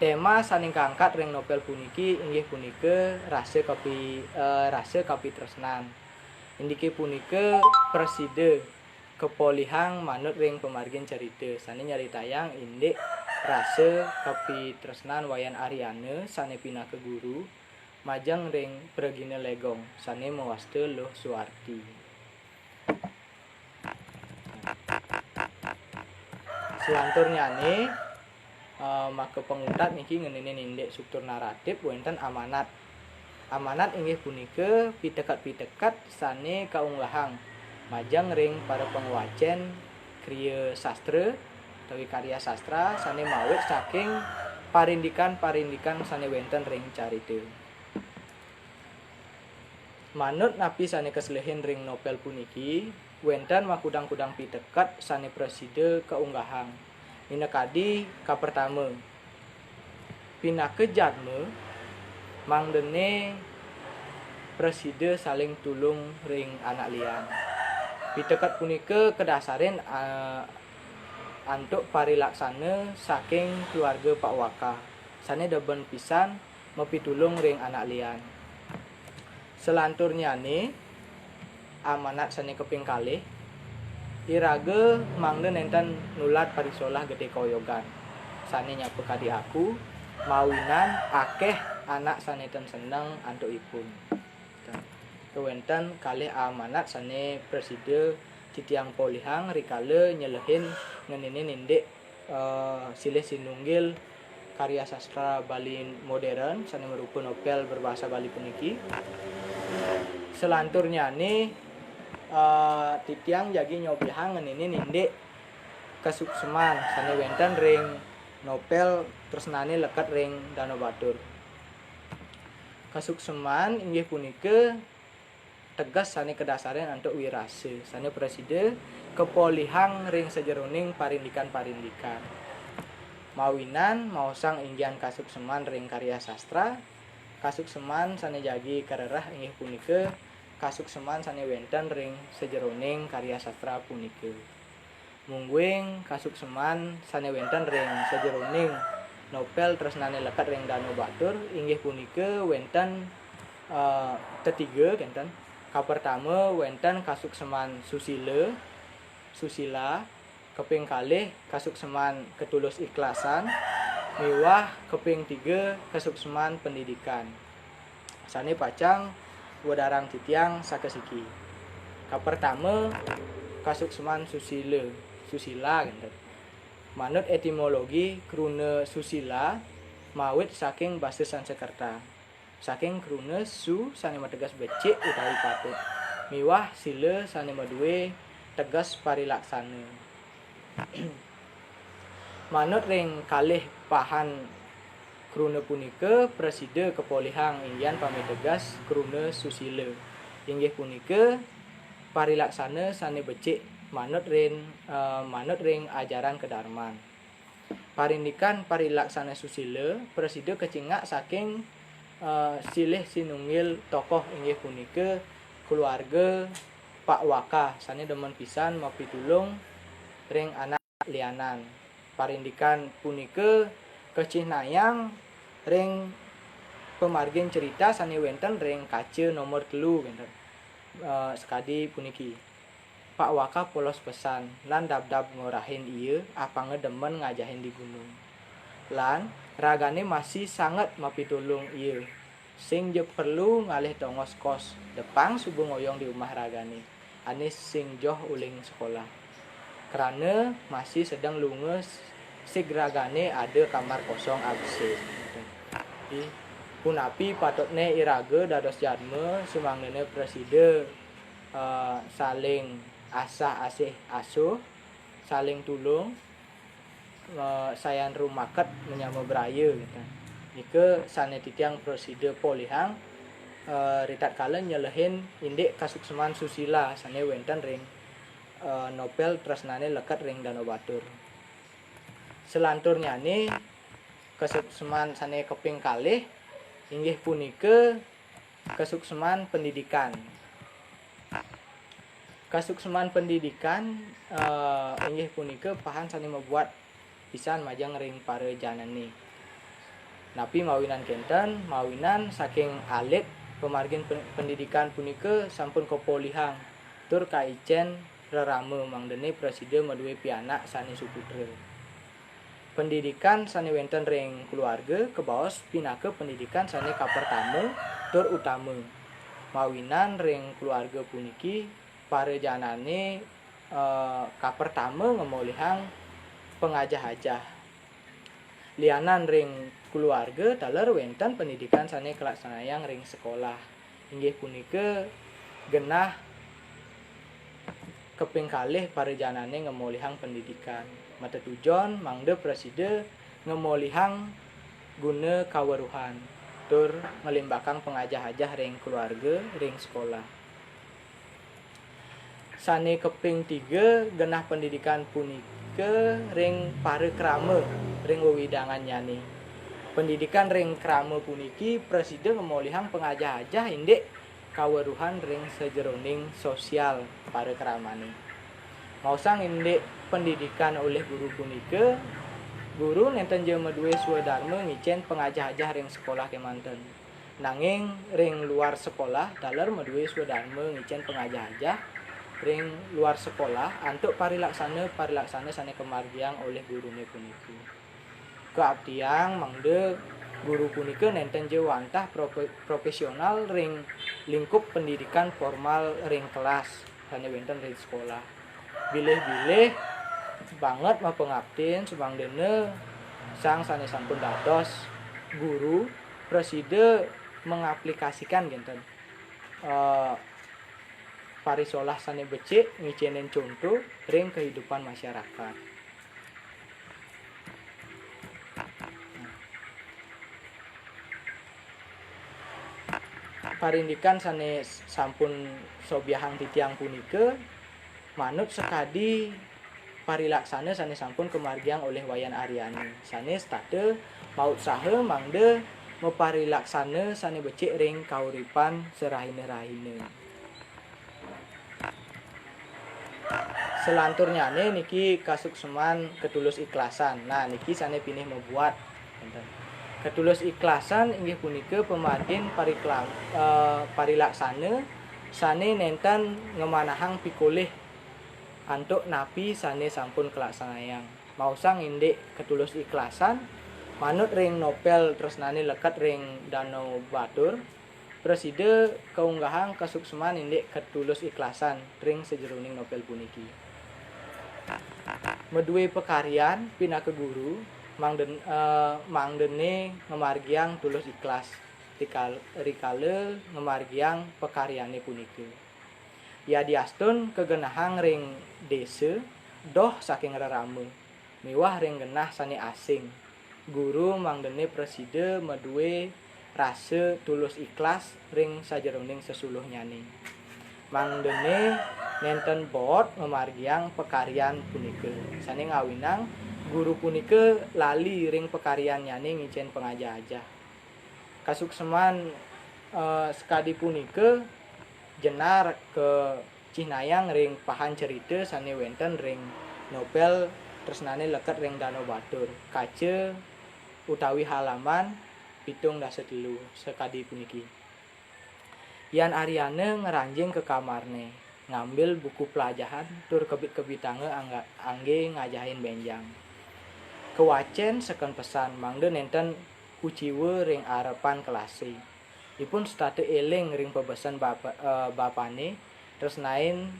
téma sané kaangkat ring novel puniki inggih punika rasa kapi-, eh, rasa kapitresnan. Indiké punika prasida kapolihang manut ring pamargin carita sané nyaritayang indik rasa kapitresnan Wayan Aryana sané pinaka guru majeng ring Pragina Legong sané mawasta Luh Suwarti. Selanturnyané, eh, maka panguntat niki ngenénin indik struktur naratif wénten amanat. Amanat inggih punika piteket-piteket sané kaunggahang majeng ring para pangwacén kriya sastra utawi karya sastra sané mawit saking parindikan-parindikan sané wénten ring carita. Manut napi sané kaselihin ring novel puniki, wénten makudang-kudang piteket sané prasida kaunggahang. Minakadi kapertama, pinaka jadma mangdané prasida saling tulung ring anak lian. Piteket punika kadasarin, a-, antuk parilaksana saking keluarga Pak Waka, sané deben pisan mapitulung ring anak lian. Selanturnyané, amanat sané kaping kalih, Iraga mangda nenten nulad parisolah gedé koyogan. Sané nyapa kadi aku, mawinan akéh anak sané ten seneng antuk ipun. Kéwénten kalih amanat sané prasida titiang polihang rikala nyelehin ngeninin indik eh, silih sinunggil karya sastra Bali modern sané marupa novel berbahasa Bali puniki. Selanturnyané eh, titiang jagi nyobihang ngeninin indik kasukseman sané wénten ring novel tresnané leket ring Danau Batur. Kasukseman inggih punika teges sané kadasarin antuk wirasa, sané prasida kapolihang ring sajeroning parindikan-parindikan. Mawinan maosang inggihan kasukseman ring karya sastra, kasukseman sané jagi karereh inggih punika kasukseman sané wénten ring sajeroning karya sastra punika. Mungguing kasukseman sané wénten ring sajeroning novel tresnané leket ring Danau Batur inggih punika wénten eh, tetiga kénten. Kapertama wénten kasukseman susila, susila, kaping kalih kasukseman ketulus ikhlasan, miwah kaping tiga kasukseman pendidikan. Sané pacang wedarang titiang sakasiki. Kapertama kasukseman susila, susila kénten. Manut étimologi kruna susila mawit saking basa Sansekerta. Saking kruna su sané mateges becik utawi patut, miwah sila sané madué teges parilaksana. Manut ring kalih pahan kruna punika prasida kapolihang inggihan pamiteges kruna susila. Inggih punika parilaksana sané becik manut ring eh, manut ring ajaran kedarman. Parindikan parilaksana susila prasida kacingak saking eh, silih sinunggil tokoh inggih punika keluarga Pak Waka sané demen pisan mapitulung ring anak lianan. Parindikan punika kacihnayang ring pamargin cerita sané wénten ring kaca nomor telu wénten. Eh, sakadi puniki. Pak Waka polos pesan lan dabdab ngorahin ia apanga demen ngajahin di gunung. Lan ragané masih sanget mapitulung ia. Sing ja perlu ngalih tongos kos, depang suba ngoyong di umah ragané, ané sing joh uling sekolah. Krana masih sedeng lunga, sig ragané ada kamar kosong abesik. Ih, punapi patutné iraga dados jadma sumangdané prasida eh, saling asah asih asuh, saling tulung, eh, sayan rumaket menyama braya gitu. Nika sané titiang prasida polihang eh, ritatkala nyelehin indik kasukseman susila sané wénten ring eh, novel tresnané leket ring Danau Batur. Selanturnyané kasukseman sané kaping kalih inggih punika kasukseman pendidikan. Kasukseman pendidikan eh, inggih punika pahan sané mabuat pisan majeng ring para janané. Napi mawinan kénten, mawinan saking alit pamargin pen- pendidikan punika sampun kapolihang tur kaicén rerama mangdané prasida madué pianak sané suputra. Pendidikan sané wénten ring keluarga kabaos pinaka pendidikan sané kapertama tur utama. Mawinan ring keluarga puniki para janané eh, kapertama ngamolihang pangajah-ajah. Lianan ring keluarga taler wénten pendidikan sané kalaksanayang ring sekolah. Inggih punika genah kaping kalih para janané ngamolihang pendidikan. Matetujon mangda prasida ngamolihang guna kaweruhan tur nglimbakang pangajah-ajah ring keluarga, ring sekolah. Sané kaping tiga, genah pendidikan punika ring para krama ring wewidangannyané. Pendidikan ring krama puniki prasida ngamolihang pangajah-ajah indik kaweruhan ring sajeroning sosial para kramané. Maosang indik pendidikan olih guru punika, guru nénten ja madué swadarma ngicén pangajah-ajah ring sekolah kémanten. Nanging ring luar sekolah taler madué swadarma ngicén pangajah-ajah ring luar sekolah antuk parilaksana-parilaksana sane kamargiang olih gurune puniki. Kaaptiang mangda guru punika nenten ja wantah profe-, profesional ring lingkup pendidikan formal ring kelas sane wenten ring sekolah. Bilih-bilih banget mapangaptin sumangdene sang sane sampun dados guru prasida mengaplikasikan kenten, eh, parisolah sane becik ngicenin conto ring kehidupan masyarakat. Parindikan sane sampun sobiahang titiang punika manut sakadi parilaksana sane sampun kamargiang olih Wayan Aryani, sane setata mautsaha mangda maparilaksana sane becik ring kauripan sarahina-rahina. Selanturnyane niki kasukseman ketulus ikhlasan. Nah, niki sane pinih mabuat. Ketulus ikhlasan inggih punika pamargin pariklam-, eh, parilaksana sane nenten ngamanahang pikolih antuk napi sane sampun kalaksanayang. Maosang indik ketulus ikhlasan, manut ring novel tresnane leket ring Danau Batur, prasida kaunggahang kasukseman indik ketulus ikhlasan ring sajeroning novel puniki. Madue pakaryan pinaka guru, mangden-, eh, mangdene ngamargiang tulus ikhlas rikal-, rikala ngamargiang pakaryane punika. Yadiastun kagenahang ring desa, doh saking rerama, miwah ring genah sane asing, guru mangdene prasida madue rasa tulus ikhlas ring sajeroning sesuluhnyane. Mangdene nenten bot ngamargiang pakaryan punika, sane ngawinang guru punika lali ring pakaryannyane ngicen pangajah-ajah. Kasukseman, eh, sakadi punika jenar kacihnayang ring pahan cerita sane wenten ring novel tresnane leket ring Danau Batur, kaca utawi halaman pitung dasa telu sakadi puniki. Yan Aryana ngranjing ka kamarne, ngambil buku pelajahan tur kebit-kebitanga angga-, angge ngajahin benjang. Kawacen seken pesan mangda nenten kuciwa ring arepan kelase. Ipun setata eling ring pabesen bapa-, eh, bapane, tresnain,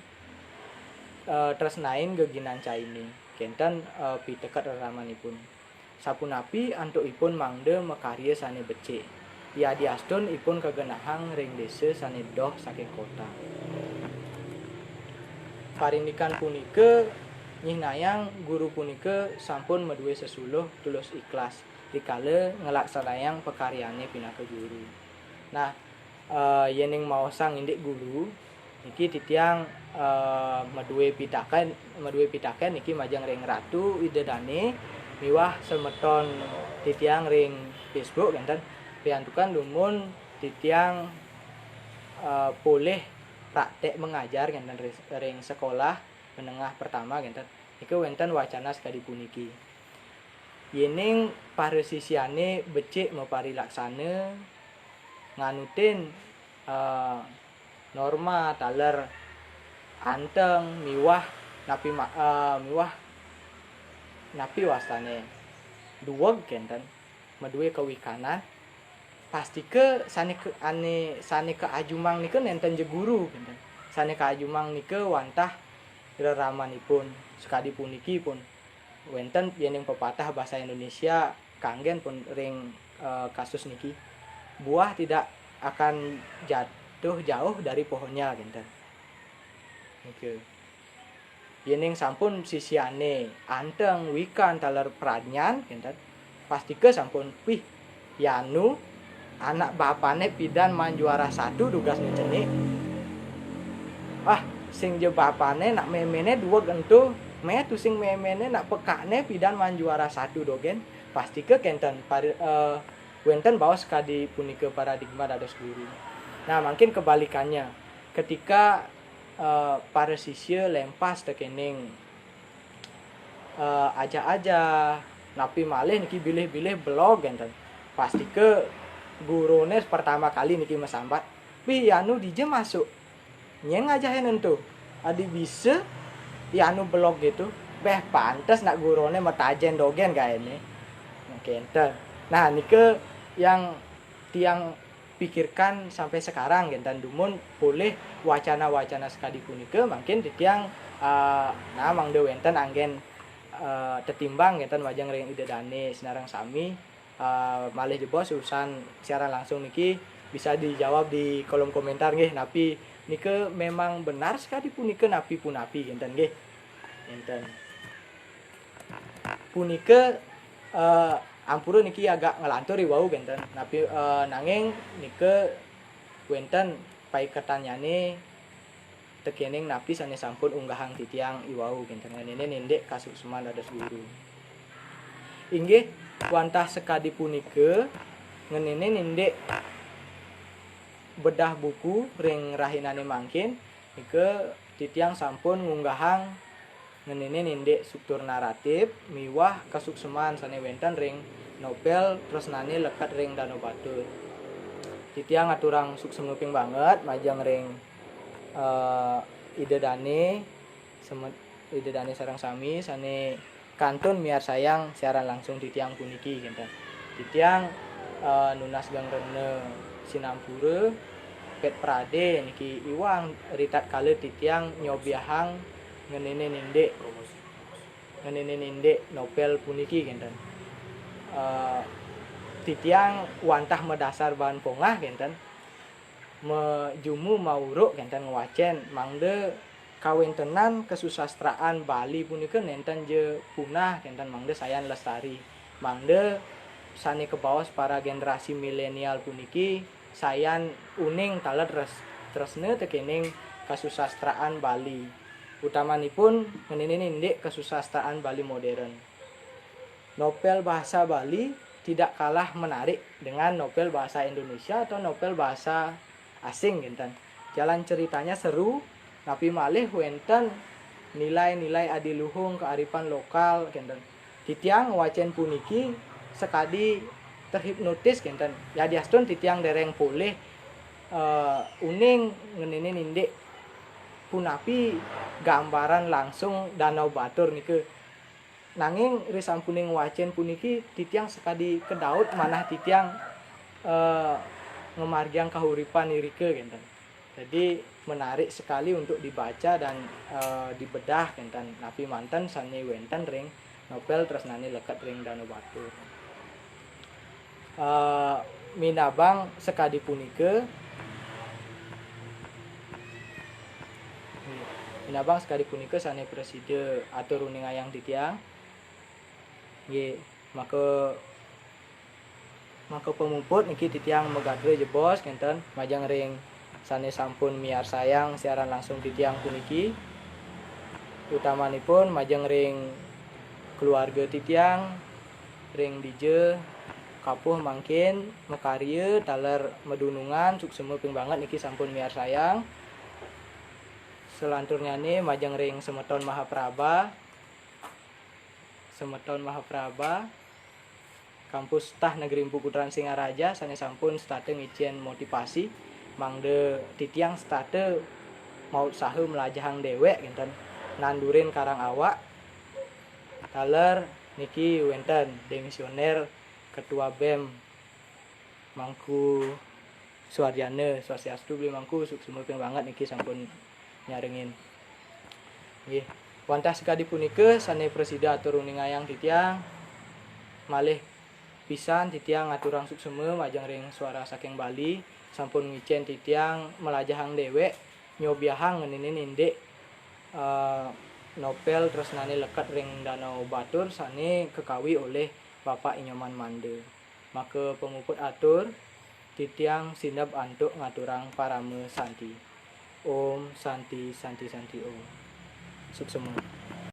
eh, tresnain geginan caine, kenten, eh, piteket reramanipun. Sapunapi antuk ipun mangda makarya sane becik, yadiastun ipun kagenahang ring desa sane doh saking kota. Parindikan punika nyihnayang guru punika sampun madue sesuluh tulus ikhlas rikala nglaksanayang pakaryane pinaka guru. Nah, eh, yening maosang indik guru, niki titiang, eh, madue pitaken, madue pitaken niki majeng ring Ratu Ida Dane miwah semeton titiang ring Facebook kenten, riantukan dumun titiang, eh, polih praktek mengajar kenten ring, ring sekolah menengah pertama kenten. Nika wenten wacana sakadi puniki. Yening para sisyane becik maparilaksana nganutin, eh, norma taler anteng miwah napi ma-, eh, miwah napi wastane dueg kenten, madue kawikanan, pastika sane ke-, ane, sane kaajumang nika nenten ja guru kenten. Sane kaajumang nika wantah reramanipun, sakadi puniki pun. Wenten yening pepatah basa Indonesia kanggen pun ring, eh, kasus niki, "Buah tidak akan jatuh jauh dari pohonnya," kenten. Niki. Yening sampun sisyane anteng wikan taler pradnyan kenten, pastika sampun, "Wih, yanu anak bapane pidan maan juara satu dugasne cenik. Ah, sing ja bapane nak memene dueg ento, me tusing memene nak pekakne pidan maan juara satu dogen." Pastika kenten pari-, eh, wenten baos kadi punika paradigma dados guru. Nah, mungkin kebalikannya, ketika, eh, para sisya lempas tekening, eh, ajah-ajah, napi malih niki bilih-bilih belog kenten. Pastika gurune pertama kali niki masambat, "Wih, anu dija masuk? Nyen ngajahin ento?" Tadi bisa, ya anu belog gitu. Beh, pantes nak gurone metajen dogen gaene. Kenten. Nah, nike yang tiang pikirkan sampai sekarang, kenten, dumun polih wacana-wacana sekadi punika, mangkin titiang, eh, nah, mangda wenten anggen, eh, tetimbang, kenten, majeng ring Ida Dane sinareng sami. Eh, malih jebos urusan siaran langsung niki bisa dijawab di kolom komentar nggih, napi nika memang benar sekadi punika napi punapi, kenten, nggih. Kenten. Punika, eh, ampura niki agak ngelantur iwau, kenten. Napi, eh, nanging nika wenten paiketannyane tekening napi sane sampun unggahang titiang iwau, kenten, ngeninin indik kasuksman dados guru. Inggih, wantah sekadi punika, ngeninin indik bedah buku ring rahinane mangkin, nika titiang sampun ngunggahang ngeninin indik struktur naratif miwah kasuksman sane wenten ring novel Tresnane Leket ring Danau Batur. Titiang aturang suksma ping banget majeng ring, eh, Ida Dane, semet-, Ida Dane sareng sami sane kantun miarsayang siaran langsung titiang puniki, kenten. Titiang, eh, nunas geng rena sinampura, pet prade niki iwang ritatkala titiang nyobiahang ngeninin indik, ngeninin indik novel puniki, kenten. Eh, titiang wantah madasar bahan pongah, kenten. Majumu mauruk, kenten, ngwacen, mangda kawentenan kasusastraan Bali punika nenten ja punah, kenten, mangda sayan lestari. Mangda sane kabaos para generasi milenial puniki sayan uning taler res-, tresna tekening kasusastraan Bali. Utamanipun ngeninin indik kasusastraan Bali modern. Novel bahasa Bali tidak kalah menarik dengan novel bahasa Indonesia atau novel bahasa asing, kenten. Jalan ceritanya seru, napi malih wenten nilai-nilai adiluhung kearifan lokal, kenten. Titiang ngwacen puniki sakadi terhipnotis, kenten. Yadiastun titiang dereng polih, eh, uning ngeninin indik punapi gambaran langsung Danau Batur nika. Nanging risampuning wacen puniki titiang sakadi kedaut manah titiang, eh, ngamargiang kahuripan irika, kenten. Jadi menarik sekali untuk dibaca dan, eh, dibedah, kenten, napi manten sane wenten ring novel Tresnane Leket ring Danau Batur. Eh, minabang sakadi punika, minabang sakadi punika sane prasida atur uningayang titiang. Nggih, maka, maka pamuput niki titiang magatra jebos, kenten, majeng ring sane sampun miarsayang siaran langsung titiang puniki. Utamanipun majeng ring keluarga titiang, ring dija kapuh mangkin makarya taler madunungan, suksma ping banget niki sampun miarsayang. Selanturnyane majeng ring semeton Mahaprabha. Semeton Mahaprabha, kampus Tah Negeri Empu Putran Singaraja sane sampun setata ngicen motivasi, mangda titiang setata mautsaha mlajahang dewek, kenten, nandurin karang awak. Taler niki wenten demisioner Ketua BEM Mangku Suarjana, Swastiastu Beli Mangku, suksma ping banget niki sampun nyarengin. Nggih. Wantah sakadi punika sane prasida atur uningayang titiang. Malih pisan titiang ngaturang suksma majeng ring Suara Saking Bali, sampun ngicen titiang mlajahang dewek, nyobiahang ngeninin indik, eh, novel Tresnane Leket ring Danau Batur sane kakawi olih Bapak Inyoman Manda. Maka pamuput atur, titiang sineb antuk ngaturang parama santi. Om Santi, Santi, Santi Om. Suksma.